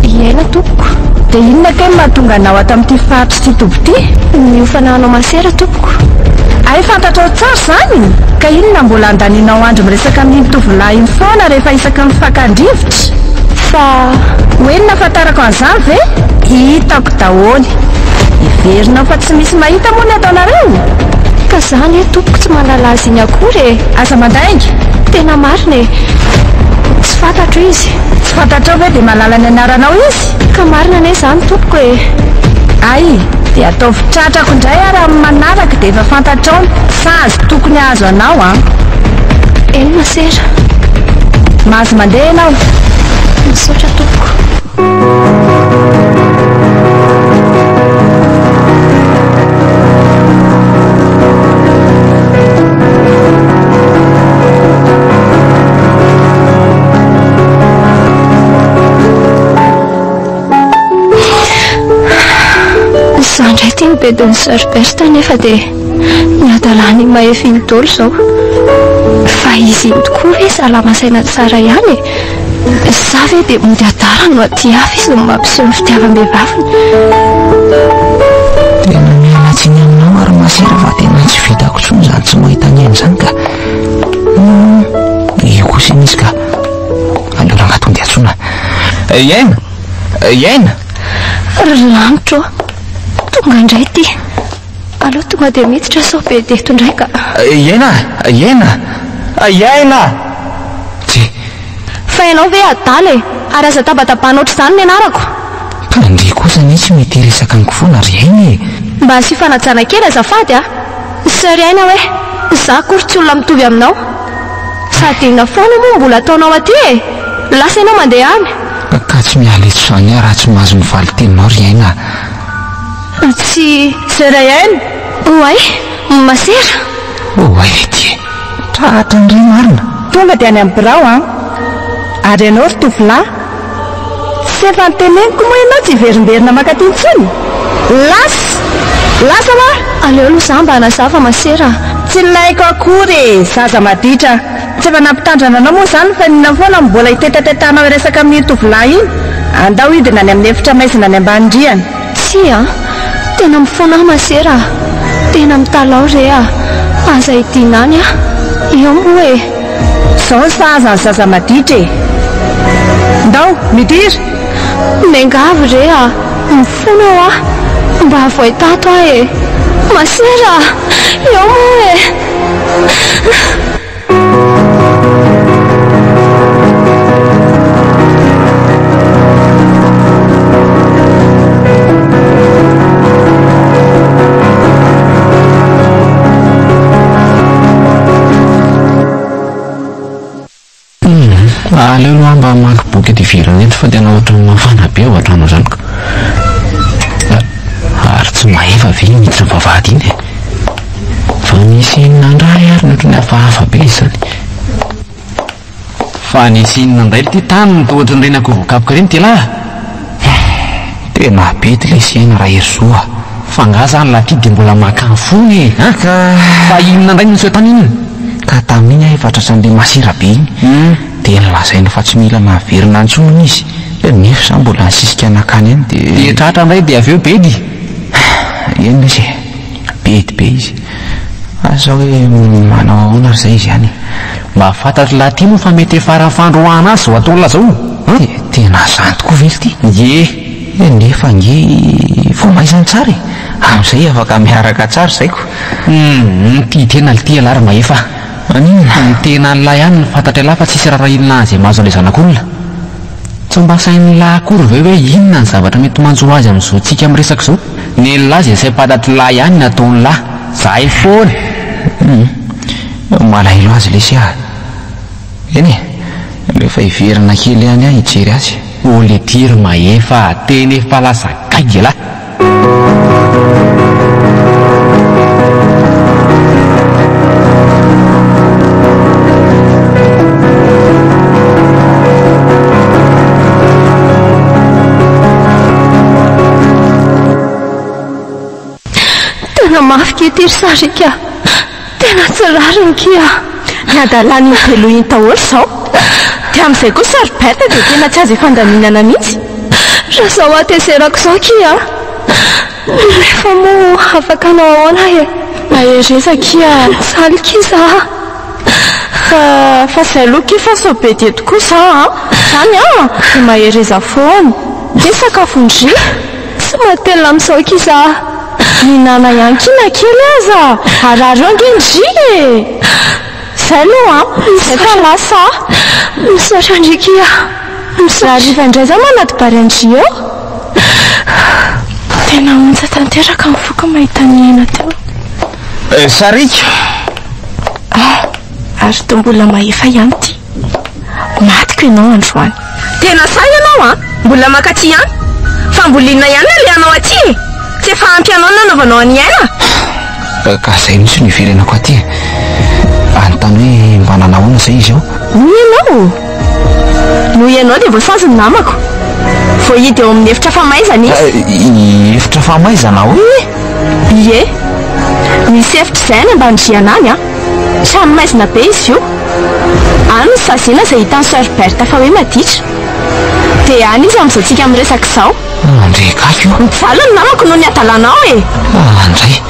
i Aina tompoko. Dia inona kay no mahatonga anao ato amin'ity faritra ity toby ity? Miofana hanao masera tompoko. Hay fantatrao tsara izany? Ka inona mbola andanianao andro miresaka amin'iny tovolahy iny foana rehefa isaky ny fakan-drivotra? Fa. Hoe ny nahafantarako an'izany ve? Hitako daholo. Heverinao fa tsy misy mahita moa ny ataonareo? Ka za anie tompoko tsy mahalala azy iny akory e! Aza mandainga! Tena marina e! Tsy fantatro. fantatro izy. Tsy fantatrao ve dia mahalala ny anaranao izy? Ka marina anie izany tompoko e! Hay, dia ataovy tratrako indray ary amin'ny manaraka dia efa fantatrao ny sazy tokony hahazo anao an! Eny masera. Mahazo mandeha ianao. Misaotra tompoko. Izaho indray ity no bedin'i Sœur Berthe nefa dia ny hadalany mahefa iny daholo izao. Fa izy iny tokoa ve salama saina tsara ihany e? Sa ve dia mody adala no aty hafa izy no mampiseho ny fitiavam-behivaviny? Tena miala tsiny aminao ary masera fa tena tsy vitako intsony izany tsy mahita ny aina izany ka. Hum, io kosa iny izy ka. Aleo rangahy tonga dia antsoina. Iaina! Iaina! Ry lanitro ô! Tonga indray ity. Aleo tonga dia miditra sao be dia eto indray ka. Iaina! Iaina! Iaina! Tsia. Fa ianao ve adala e! Ary aza tabatabana ohatr'izany ny anarako. Ka ndry kosa anie tsy mety hiresaka amiko foana ry Aina e! Mba asio fanajana kely azafady a! Sœur Aina hoe, za akory tsy olona mitovy aminao. Sady inona foana moa mbola ataonao aty e! Lasa ianao mandeha any. Ka tsy miala eto izany aho raha tsy mahazo ny valin-teninao ry Aina a! Tsy. Sœur Aina! Oay! Masera! Oay ry ty e! Tratra indray marina! Tonga dia any amin'ny birao an! Ary ianao ry tovolahy? Tsy efa noteneniko moa ianao tsy hiverimberina mankaty intsony? Lasa! Lasa hoa! Aleo aloha za mba hanazava masera a! Tsy ilaiko akory e! Zaza maditra! Tsy efa nampitandrana anao moa izany fa inona foana no mbola hitetitetanao hiresaka amin'iny tovolahy iny? Andao hidina any amin'ny efitra maizina any ambany rihana. Tsia a! Tena mifona aho masera a! Tena mitalaho re a! Aza hidiana any aho! Eo moa e! Izao ny sahaza ny zaza maditra e! Ndao, midira! Miangavy re a! Mifona aho a! Mba avoay tato aho e! Masera a! Eo moa e! Aleo aloha mba hamaky boky eto ivelany eto fa tena ohatran'ny mafana be ao an-trano izany ka. Ary tsy mahefa ve iny miditra vavahady iny e? Fa nisy inona indray ary ny ohatran'ny hafahafa be izany. Fa nisy inona indray ity tany no toa ohatran'ireny akoho voakapoka ireny ity lahy? Tena bedy lesy aina Raherizo a! Fa angaha zany lahy ity dia mbola makany foana e! An! Ka. Fa inona indray no niseho tany iny? Ka tamin'iny aho efa tratran'ilay masera be iny, dia nolazaina fa tsy mila naverina intsony izy, nefa izaho mbola nisisika nakany ihany dia. Dia tratra indray dia avy eo bedy? Eny lesy e! Bedy be izy. Asa hoe manao ahoana ary izay izy any e? Mba fantatr'i lahy ity moa fa mety efa ara-fandroahana azy izao ataon'lah izao an! Tena izany tokoa ve ry ity? Ie! Nefa ange vao maizina tsara e! Amin'izay afaka miaraka tsara izay ko! Humm tia tena lty ialahy ry Mahefa a! Maninona? Ny tenan'lah ihany no fantatr'ialahy fa tsisy rarahian'lah an'izay mahazo an'ilay zanak'olona. Tsy mba sain'lah akory ve hoe inona ny zavatra mety manjo azy amin'izao tsika miresaka izao? Nen'lah izay saim-pantatr'lah ihany ny ataon'lah. Zahay foana! Humm malahelo azy lesy ah! Eny e! Aleo efa hiverina kely ihany aho hijery azy. Oh letia ry Mahefa a! Tena efa lasa gaigy ialahy! Tena mafy ity ry Sarika a! Tena tsy rariny kia! Ny hadalan'iny Beloha iny daholo izao. Dia amin'izay koa Sœur Berthe dia tena tsy azo ifandaminana mihitsy. Raha izao hatezerako izao kia! Nefa moa afaka hanao ahoana aho e? Mahereza kia! Mijaly kia za! Fa, fa zay aloha kia fa sao be dia tokoa za an! Zany an! Dia mahereza foana. Dia sakafon-dry. Tsy matelina amin'izao kia za! Mihinana ihany kia na kely aza! Harary eo ange ndry e! Zay aloha an! Zay fa lasa a! Misaotra an-dry akia! Misaotra! Hariva indray za manati-bary an-dry eo. Tena ontsa tanteraka ny foko mahita an'i Aina teo. Sariaka! Ah! Ary toa mbola mahefa ihany ity. Matiko ianao androany. Tena sahy ianao an! Mbola mankaty ihany. Fa mbola inona ihany no alehanao aty e? Tsy efa ampy anao ny nanaovanao an'i Aina? Ka izay mihitsy no hiverenako aty e. Anontany hoe mba nanahoana izay izy eo? Hoy ianao? Noho ianao dia voasazy ny namako. Voahidy ao amin'ny efitra famaizana izy. Efitra famaizana hoe? Ie. Misy efitra izay any ambany rihana any an. Trano maizina be izy io. Any no saziana izay hitan'i Soeur Berthe fa hoe maditra. Dia any izy amin'izao tsika miresaka izao. Andre gaga io. Mijaly ny namako noho ny hadalanao e! Andray,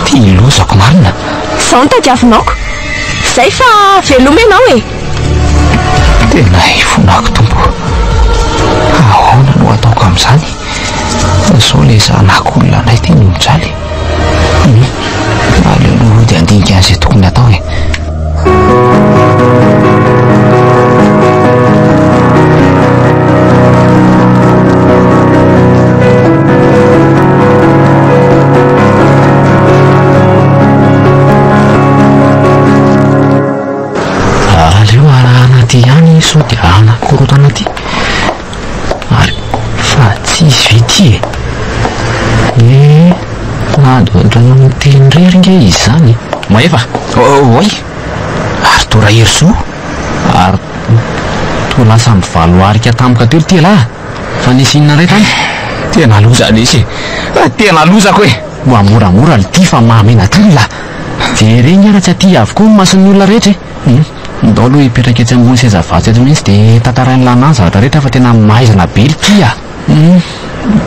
ty lozako marina. Izao no tadiavinaoko. Izay fa veloma ianao e! Tena ifonako Tompo. Ahoana no ataoko amin'izany? Sao ilay zanak'olona indray ity no mijaly. Hum, aleo aloha hody handinika an'izay tokony hatao e. Aleo arahana aty ihany sao dia hanakorontana aty. Ary fa tsy izy ve ity e? Eh, ady ohatran'ny miteny irery nge izy izany e. Mahefa! Oay! Ary toa Raherisoa? Ary toa lasa mivalo arika tampoka teo ity elah! Fa nisy inona indray tany? Tena loza lesy e! Tena lozako e! Mba moramora lty fa mahamenatra olona! Jereo nge raha tsy aty avokoa ny mason'ny olona rehetra e! Hum, ndao aloha hipetraka etsy ambony seza vato eto mihitsy dia tantarain'i Lana ny zavatra rehetra fa tena maizina be lty a! Hum,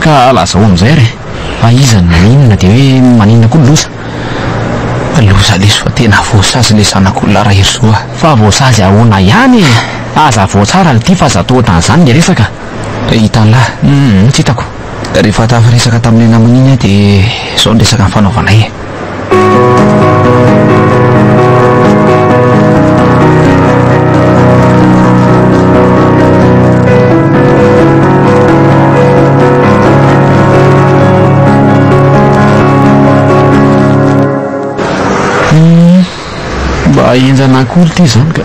ka lazao amin'izay ary e! Fa iza no maninona dia hoe maninona koa ny loza? Loza lesy fa tena voasazy ilay zanak'olona Raherisoa a! Fa voasazy ahoana ihany e! Hazavao tsara lty fa aza atao ohatran'izany ny resaka! Hitan'lah? Hum, tsy hitako. Rehefa tafaresaka tamin'ilay namana iny aho dia izao ny resaka nifanaovanay e! Mba henjana akory ity izany ka.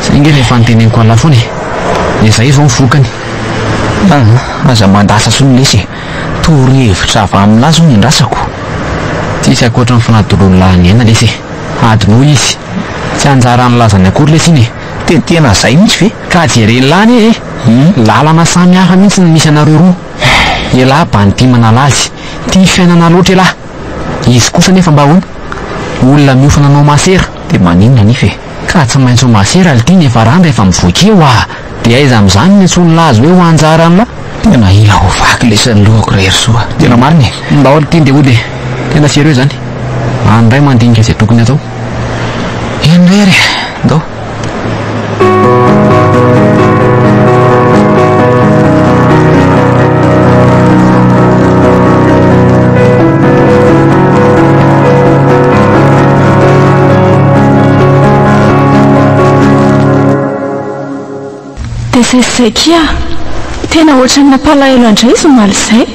Zay nge rehefa noteneniko an'lah foana e. Dia zay izao ny vokany. Ah, aza mandatsa tsony lesy e. Torohevitra avy amin'lah zao ny andrasako. Tsisy ankoatra ny fanadoloan'lah ny aina lesy e. Adinoy izy. Tsy anjaran'ny lazany akory lesy iny e. Te tena zay mihitsy ve? Ka jeren'lah anie e. Lalana samy hafa mihitsy ny misy anareo roa. Elah bandy tia manala azy. Tia fiainana loatra elah. Izy kosa anefa mba ahoana? Olona miofana hanao masera. Dia maninona anefa e? Ka tsy maintsy ho masera lty ny efa randra efa mivoaka eo ah! Dia aiza amin'izany ny antsoin'lah azy hoe ho anjaran'lah? Tena hila ho vaky lesy ny lohako Raherisoa a! Tena marina e! Ndao lty ndeha hody e! Tena sérieux izany. Any indray mandinika izay tokony hatao. Eny indray ary e! Ndao. Dia zay sy zay kia. Tena ohatran'ny nampalahelo an-dray izy omaly izay.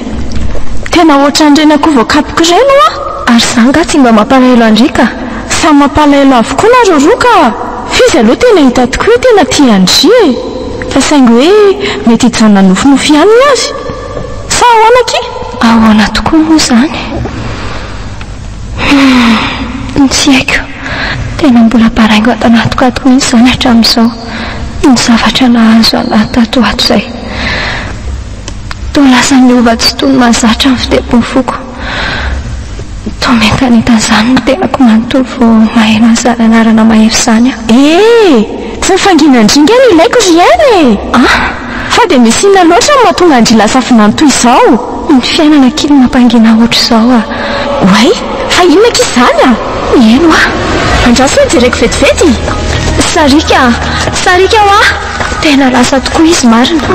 Tena ohatran'ireny akoho voakapoka ireny hoa. Ary za angaha tsy mba mampalahelo an-dry ka. Samy mampalahelo avokoa nareo roa ka. F'izy aloha tena hita tokoa hoe tena tia an-dry e! Fa saingy hoe mety hijanona nofinofy ihany ny azy. Sa ahoana akia? Ahoana tokoa moa izany? Humm, tsy haiko. Tena mbola baraingo ato anatiko ato mihitsy izany hatramin'izao ny zavatra nahazo anà tato ho ato izay. Toa lasa niova tsy toy ny mahazatra ny fitempon'ny foko. Toa mientanentana izany ny tenako manontolo vao maheno an'izany anarana mahery izany aho. Eh! Tsy ny fanginan-dry nge no ilaiko ry aina e! Ah! Fa dia misy inona loatra no mahatonga an-dry lasa vinany toy izao? Ny fiainana akia no mampangina ohatr'izao ah! Oay! Fa inona akia izany ah? Eny hoa! Andraso hoe jereko vetivety! Sariaka ah! Sariaka hoa! Tena lasa tokoa izy marina.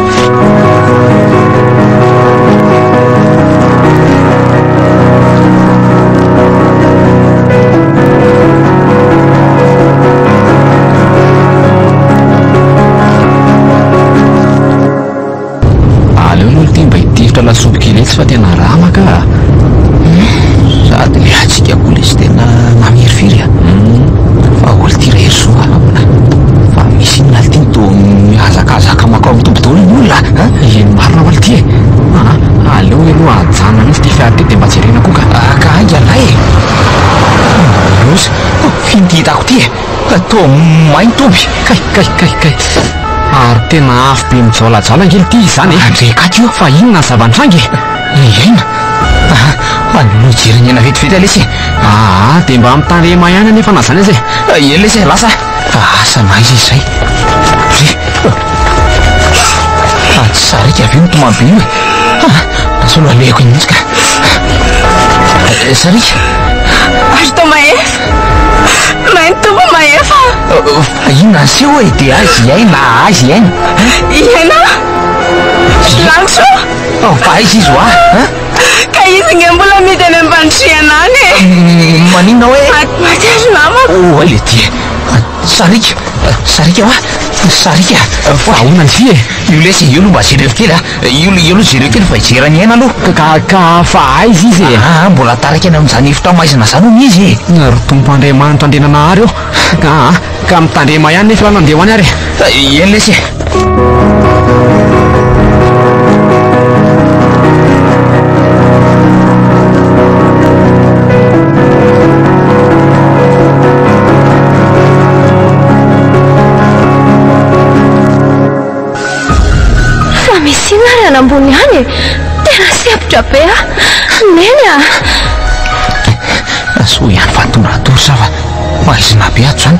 lasopy kely etsy fa tena ramaka a. Sady le hatsiaka koa lesy tena mamirifiry a. Fa olo ty ra Herizo a, ahoana? Fa misy inona lty no toa mihazakazaka makao amin'ny toby daholo ny olona a? Eny marina hoa lty e. Aa, aleo aloha ajanona mihitsy ity fiara ity dia mba jerena koa ka. Ka haingana e! Loza, f'ino ty hitako ty e? Toa may ny toby. Kay, kay, kay, kay. Ary tena afo be mijaolajaola ange lty izany e. Andre katy io. Fa inona ny zava-nitranga e? Aina? Aha, aleo hijery ny aina vetivety lesy e. Aa, dia mba mitandrema ihany anefa na izany aza e. Eny lesy e, lasa. Fa asa na aiza izy izay. Re. Ah, tsy sariaka ve mitomany be io e? Ah, lasa aloha alehako iny mihitsy ka. Sariaka. Ary toa mahefa. May ny tompo mahefa. Fa inona ny seho e? Dia aiza i Aina, aiza i Aina? I Aina? Lanitra ô! Fa aiza izy hoa? Ka izy nge mbola mihidy any ambanitrihana any e! Maninona hoe? Maty ary namako. Oay le ty e! Sariaka! Sariaka hoa! Sariaka! Fa ahoana ny fy e? Io lesy e, io aloha mba jereo kely a! Io io aloha jereo kely fa hijery ny aina aloha. Ka ka fa aiza izy e? Aa mbola taraiky any amin'izany efitra maizina izany hono izy e! Ry Tompo Andriamanitra Andriananahary ô! Aa ka mitandrema ihany nefa raha nandeha ho any ary e! Eny lesy e! Fa misy inona ary any ambony any e? Tena sempotra be aho. Neny a! Soa ihany fa tonga hatory sa fa maizina be ato izany.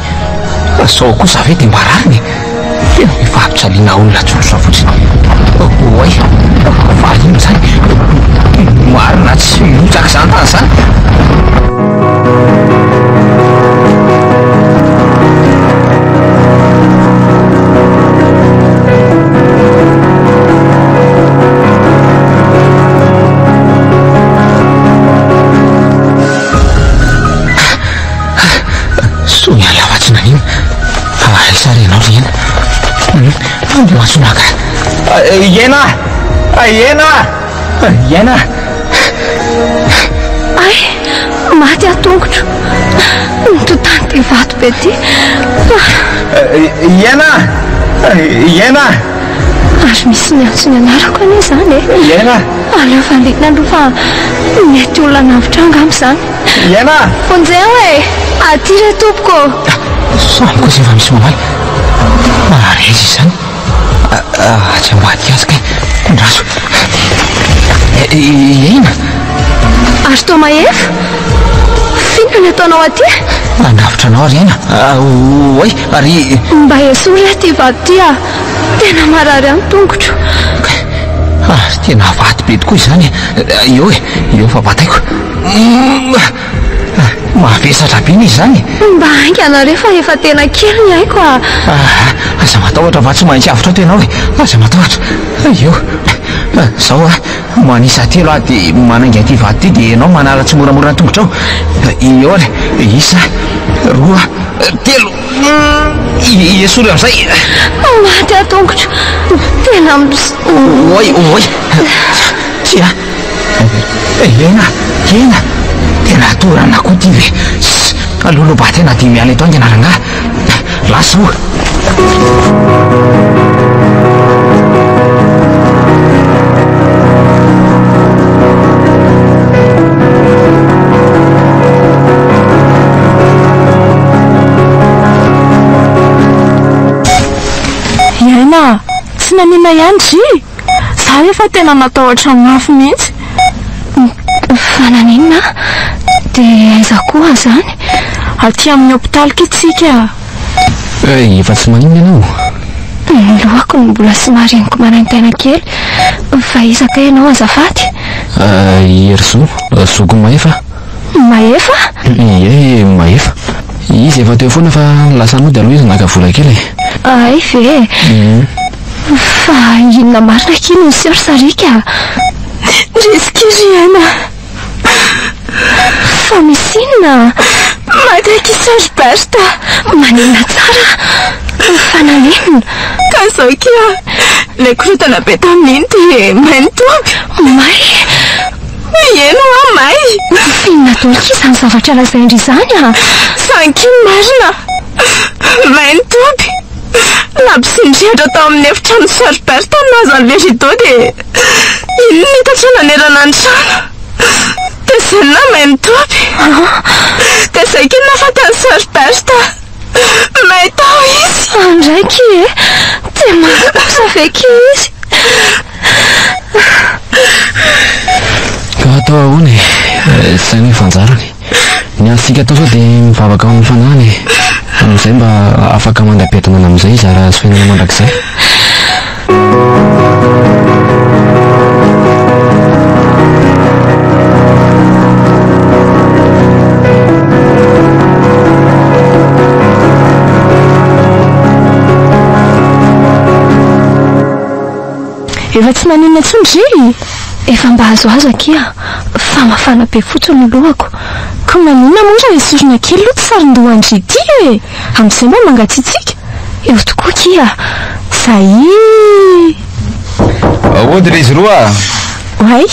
Sao kosa ve dia mba rariny e? Tena hoe fampijaliana olona tsotra fotsiny. Oay, fa inona izany? Marina tsy mirotsaka izany tany izany. Soa ihany lava tsy nanino. Fa aiza ary ianao ry Hena? Andeha ho antsoina ka. Hena! Hena! Hena! Ay, maty aho tongotro. Nitotany ity vato be ity. Hena! Hena! Ary misy miantso ny anarako anie izany e. Hena! Aleo fandehana aloha fa mety olona navotra angamba izany. Hena! Vonjeo e! Aty re tompoko ô! Samy kosa efa misy mamaly. Ary aiza izany? Atsy ambadika atsy kay. Andraso. Hena! Ary toa mahefa? F'inona ny ataonao aty? Hanavotra anao ry Aina. Oay, ary. Mba esory re ity vato ity ah! Tena marary ahy ny tongotro. Kay, ary tena vato be tokoa izany e. Eo e, eo fa bataiko. Mavesatra be anie izany e. Mba haingana re fa efa tena kely ny aiko ah. Aza matahotra fa tsy maintsy avotra ato ianao e. Aza matahotra. Eo. Izao ah, manisa telo aho dia manainga ity vato ity dia ianao manala tsimoramora ny tongotrao. Eo ary, isa, roa, telo. Esory amin'izay. Maty aho tongotro. Tena mis. Oay, oay. Tsia. Hena, hena. Tena torana koa ity ve. Aleo aloha mba tena dia miala eto haingana rangahy. Lasa o. Iaina a! Tsy naninona ihany dry? Za efa tena natahotra mafy mihitsy. Fa naninona? Dia aiza koa izany? Aty amin'ny hopitaly ky tsika. Efa tsy maninona ianao? Ny lohako no mbola somary henoko manaintaina kely. Fa iza kay ianao azafady? I Herizo, zokin'i Mahefa. Mahefa? Ie, Mahefa. Izy efa teo foana fa lasa nody aloha izy naka vola kely e. Hay ve? Fa inona marina akia no niseho ry Sariaka a? Ndrisy ry Aina. Fa misy inona? Maty akia Sœur Berthe. Maninona tsara? Fa naninona? Ka izao akia. Ilay korontana be tamin'iny dia may ny toby. May? Eny hoa may. Inona daholo akia izany zavatra lazain-dry izany a? Izany akia ny marina. May ny toby. Nampisindrihatra tao amin'ny efitranon'i Sœur Berthe ny nahazo an'ilay rideau dia iny nitatra nanerana ny trano. Dia izay no nahamay ny toby. Dia izay akia no nahafaty an'i Sœur Berthe. May tao izy. Andray akia e! Dia manga kosa ve akia izy? Ka atao ahoana e? Izay no efa anjarany. Ny azontsika atao izao dia mivavaka ao amin'ny fanahiny e. Amin'izay mba afaka mandra-piadanana amin'izay izy ary hahazo fiainana mandrakizay. Efa tsy maninona intsony dry? Efa mba azoazo akia fa mafana be fotsiny ny lohako. Koa maninona moa raha esorina kely aloha ty saron-dohan-dry ity e? Amin'izay mba mangatsiatsiaka. Eo tokoa akia. Zay! Aody ry izy roa a! Oay!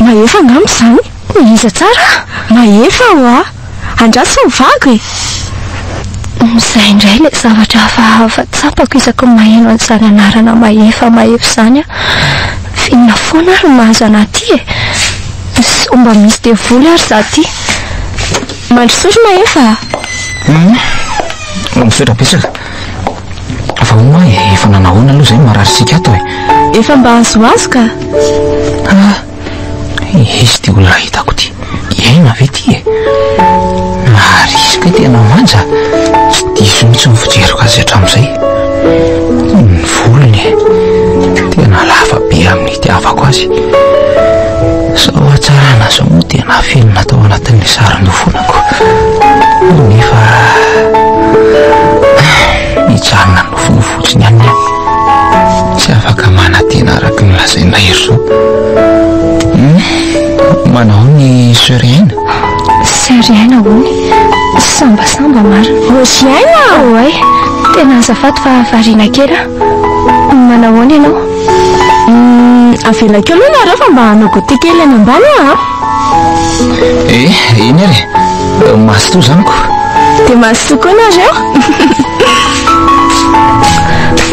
Mahefa angamba izany. Iza tsara? Mahefa hoa! Andraso ny vago e! Izay indray ilay zavatra hafahafa tsapako isaky ny maheno an'izany anarana Mahefa Mahefa izany aho. F'inona foana ary no mahazo anà aty e? Sao mba misy devoly ary izaho aty? Mandrosoa ry Mahefa a! Hum, misaotra betsaka. Fa hono hoa e, efa nanahoana aloha izay ny mararintsika ato e? Efa mba azoazo ka! Ah! Izy ity olona hitako ity. Iaina ve ity e? Ary izy kay tena manja. Tsy diso mihitsy ny fijeriko azy hatramin'izay. Ny volony e. Tena lava be amin'ny itiavako azy. Izao hatsarana izao moa tena afenina tao anatin'ny sarin-doha foanako. Nefa mijanona nofinofy fotsiny ihany aho. Tsy afaka manantena araka ny lazain'i Hery Hmm? Manao ny Sœur Aina? Sœur Aina hono. Sambasamba marina. Oh, ry Aina! Oay, tena azafady fa variana kely aho. Manao ahoana ianao? Hmm, avelako aloha nareo fa mba hanao goûter kely any ambany aho a. Eh, eny ary e. Mazotoa izany ko. Dia mazotoa koa nareo.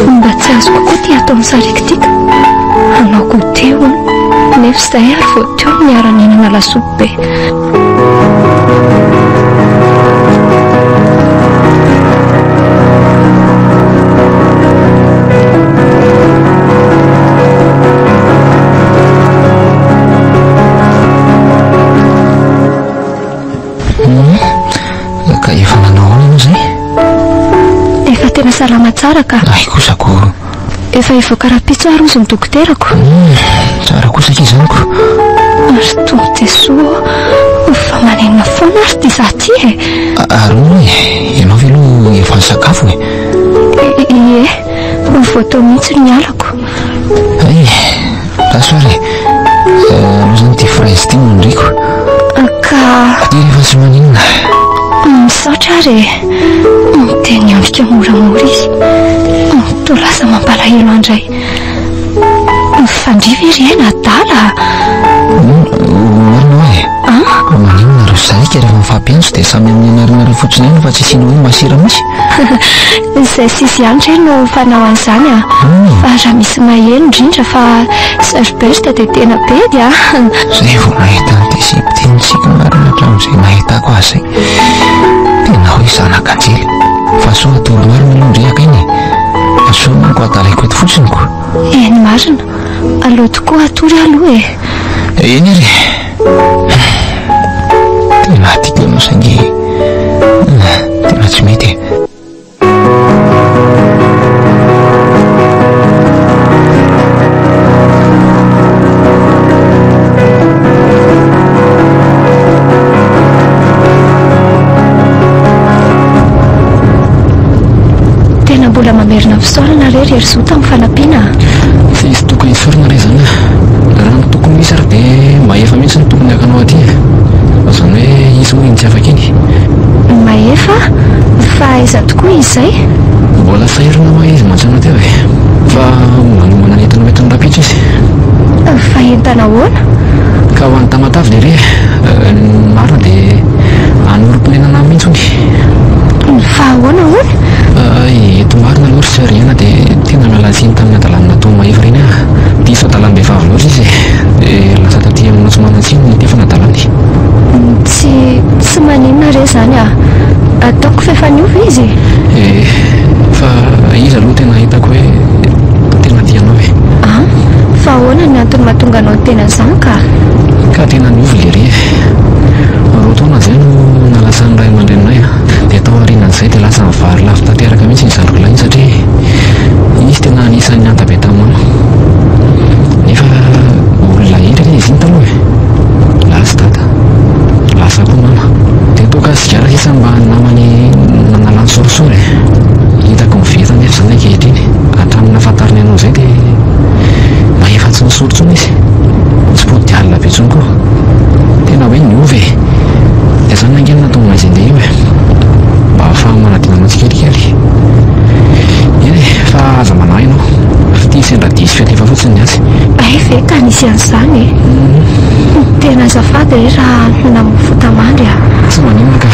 Mba tsy azoko koa ity ataon'i Sariaka ity ka. Hanao goûter hono. Nefa izahay ary vao teo no niara-nihinana lasopy be. Ka efa nanao ahoana ianao izay? Efa tena salama tsara ka. Ay kosa ko. Efa hivoaka rahampitso ary hozy ny dokoterako. Tsara kosa akia izany ko. Ry Tompo Jesoa ô, fa manenina foana ary ity za ity e. Ary hono e, ianao ve aloha efa nisakafo e? Ie, vao teo mihitsy no nialako. Hay, lasa ary e. Aleo izany ity fraise ity no andriako. Ka. Aty rehefa tsy maninona. Misaotra ary e. Dia niondrika moramora izy. Toa lasa mampalahelo ahy indray. Fandria ve ry aina adala? Marina hoa e. Maninona nareo zaika rehefa mifampiantso dia samy amin'ny anaranareo fotsiny ihany fa tsy asiana hoe masera mihitsy? Izay sy izy ihany re no mpanao an'izany a! Fa raha misy maheno indrindra fa Sir Bert dia tena bedy a! Izay vao nahita an'ity sipa ity nitsiky marina hatramin'izay nahitako azy izay. Tena hoe zanak'anjely. Fa soa atoro marina aloha ndry akainy e! Soa manko adalaiko eto fotsiny ko! Eny marina. Aleo tokoa hatory aloha e! Eny ary e! Tena tiako ianao saingy tena tsy mety e! Tena mbola mamerina fisaorana re ry Herizo tamin'ny fanampiana a! Tsy hisy tokony hisorona re izany a! Raha ny tokony ho izy ary dia mahefa mihitsy no tokony hakanao aty e! Izany hoe izy moa iny tsy afaka iny. Mahefa? Fa aiza tokoa izy izay? Mbola sahirana hoa izy mantsy anao teo e! Fa manomana. entana ahoana? Ka ho any Tamatave lery e! Ny marina dia hanorim-ponenana any mihitsy hono. Fa ahoana hono? Eto marina aloha ry Soeur Riana dia tena miala tsiny tamin'ny hadalana nataon'i Mahefa ireny aho. Diso hadalam-behivavy loatra izy e! Dia lasa taty aminao tsy manan-tsiny ny nefa nadalany. Tsy, tsy maninona re izany a! Ataoko fa efa niova izy e! Eh, fa izy aloha tena hitako hoe tena tia anao e! An! Fa ahoana ny antony mahatonga anao niteny an'izany ka? Ka tena niova lery e! Roa taona izay no nalasan'ny ray aman-dreninay a! Dia tao aorianan'izay dia lasa nivary lavo tanteraka mihitsy iny zandriko lahy iny satria izy tena anisan'ny nihanta be tamin'i mama. Nefa olona hendry anie izy iny taloha e! Lasa dada. Lasa koa mama. Dia toaka sigara sisa mba namany nanalany sorisory e. Hitako miverina anefa izany ankehitriny. Hatramin'ny nahafantariny anao izay dia mba efa tsy nisory intsony izy. Tsy pody alina be intsony koa. Tena hoe niova e. Dia izany ange no nahatonga azy handeha io e. Mba hahafahany manadino anao tsikelikely. Eny e, fa aza manahy ianao. Fitia sendra diso fiatefa fotsiny ny azy. Hay ve ka nisy an'izany e. Tena azafady re raha namoa fota-mandry a. Tsy maninona ka.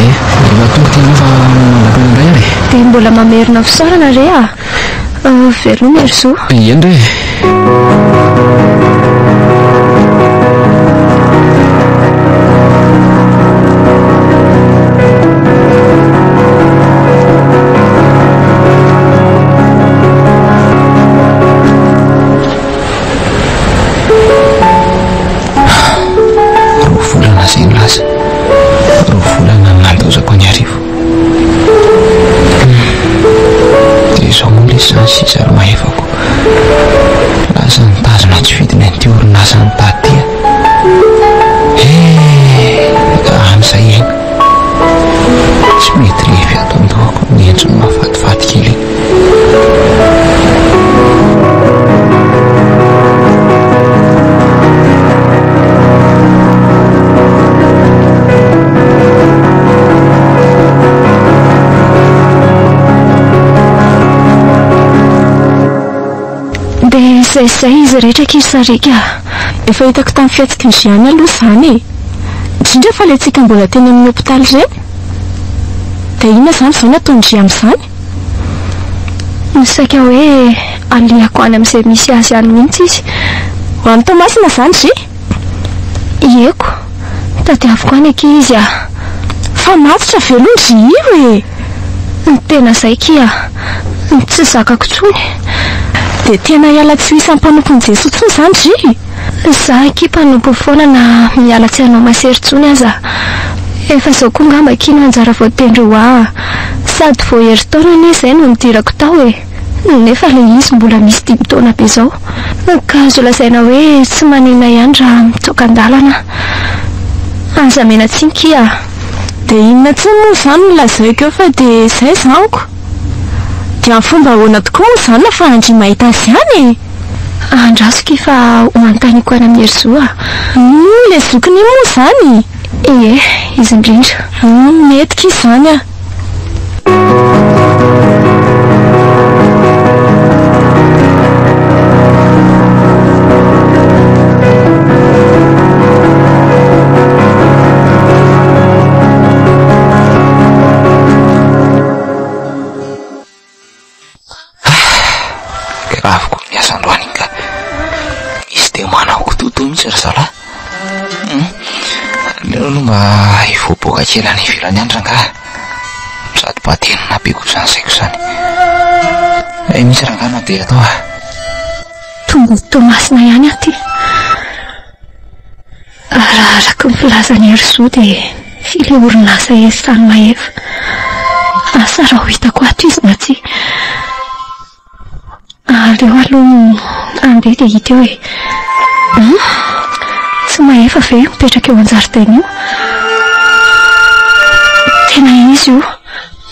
Eh, efa tonga ity ianao fa mandrakao indray ary e. Dia mbola mamerina fisaorana re a. Veloma ry zo. Eny re e. Roa volana izay no lasa. Roa volana no nandaozako an'Iarivo. Dia izao moa lesy izany sisa ry Mahefako. Lasa nitazona tsy fidiny an'ity orinasa nitady ity aho. He, any izay aina. Tsy mety lefy ato an-dohako ny endriny mahafatifaty kely iny. Dia izay izay izy rehetra akia ry Sariaka a! Efa hitako tamin'ny fihetsiky ny Jeanne aloha izany e! Indrindra fa ilay tsika mbola teny amin'ny hopitaly ireny. Dia inona izany izao no ataon-dry amin'izany? Ny saika hoe alehako any amin'izay misy azy any mihitsy izy. Ho any Toamasina izany ry? Ieko. Tadiaviko any akia izy ah. Fa matotra ve aloha ndry io e? Ny tena izay kia. Tsy zakako intsony. Dia tena hiala tsy ho isam-panompon'i Jesoa intsony izany ry? Za akia mpanompo foana na miala tsy hanao masera intsony aza. Efa izao koa ngamba akia no anjara voatendry ho ahy. Sady vao herintaona anie izay no nidirako tao e! Nefa ilay izy mbola misy dimy taona be izao. Ka azo lazaina hoe tsy maninona ihany raha mitsoaka an-dalana aho. Aza mena-tsiny kia a! Dia inona intsony moa izany no lazaiko eo fa dia izay izanyko. Dia amin'ny fomba ahoana tokoa moa izany no ahafahan-dry mahita azy any e? Andraso kia fa ho anontaniako any amin'i Herizo a! Humm, ilay zokiny iny moa izany? Ie, izy indrindra. Humm, mety kia izany a! Grave koa ny asa androany iny ka. Misy dia manao kitoatoa mihitsy ry zalahy. Hmm. Aleo aloha mba hivoaboaka kely any ivelany any rangahy. Sady mba tenona be koa izany saiko izany. Hay mihitsy rangahy no andeha atao ah. Tonga Toamasina ihany aho ity. Raha araka ny filazan'i Herizo dia ilay orinasa Esany Mahefa. Asa raha ho hitako ato izy na tsia. Aleo aloha handeha dia hita eo e. Hum? Tsy Mahefa ve io mipetraka eo an-jaridaina io? Tena izy io.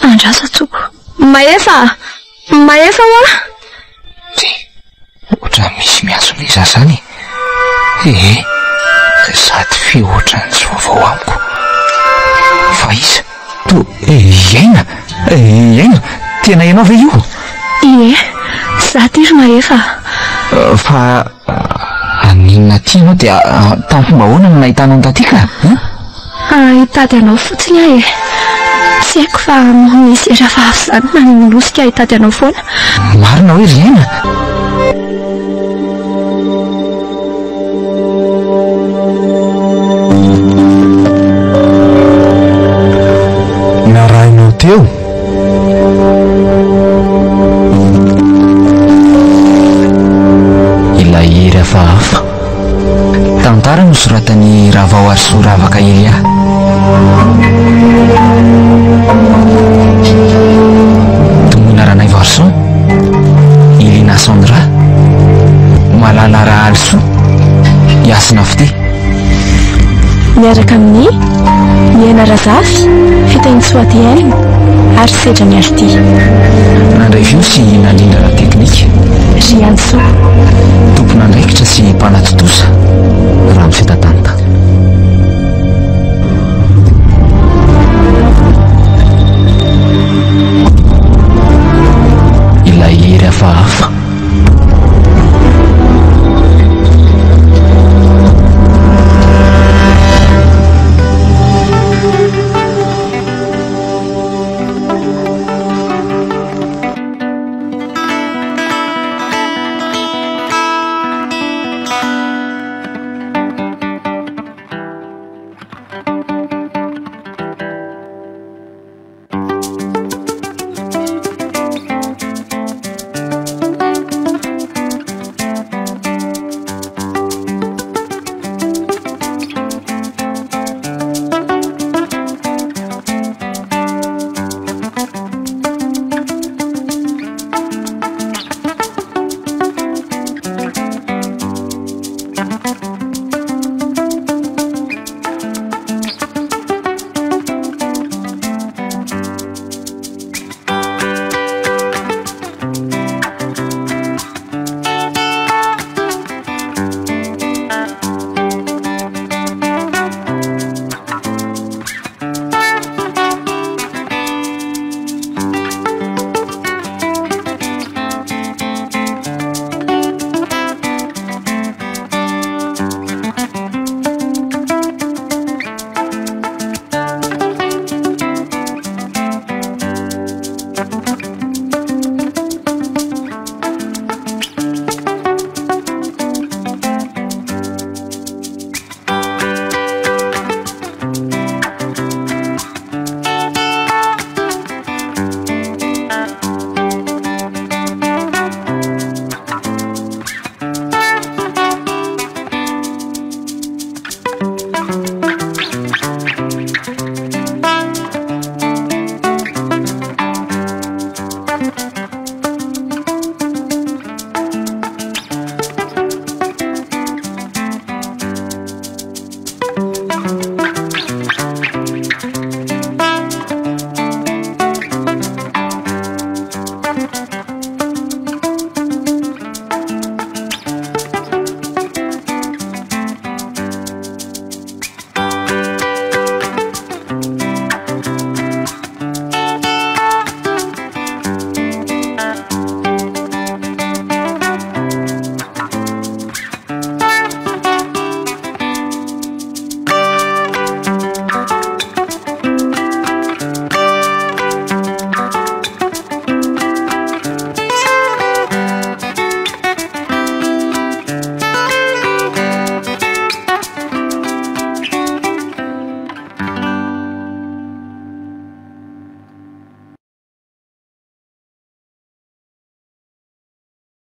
Andraso atsoko. Mahefa! Mahefa hoa! Tsia. Ohatran'ny misy miantso ilay zaza any e! Ee, sady feo ohatran'ny tsy vaovao amiko. Fa iza? To, Aina! Aina! Tena ianao ve io? Ie, za ty ry Mahefa a! Fa Maninona aty ianao dia tamin'ny fomba ahoana no nahitanao ny taty ka? Hein? Hitady anao fotsiny aho e. Tsy haiko fa misy hery hafahafa izany manosika ahy hitady anao foana. Marina hoe ry Aina? Narahinao teo? Ilay hery hafahafa. Tantara nosoratan'i Ravaoarisoa Ravaka Elia. Tomoina Ranaivoarison, Elina Sandra, Malala Rahalisoa, Hasina Fitia. Miaraka amin'ny Niaina Razafy, Fitahintsoa ATM ary Sedra Miaritia. Nandray feo sy nandrindra ara-teknika. Riantsoa. Tompon'andraikitra sy mpanatontosa.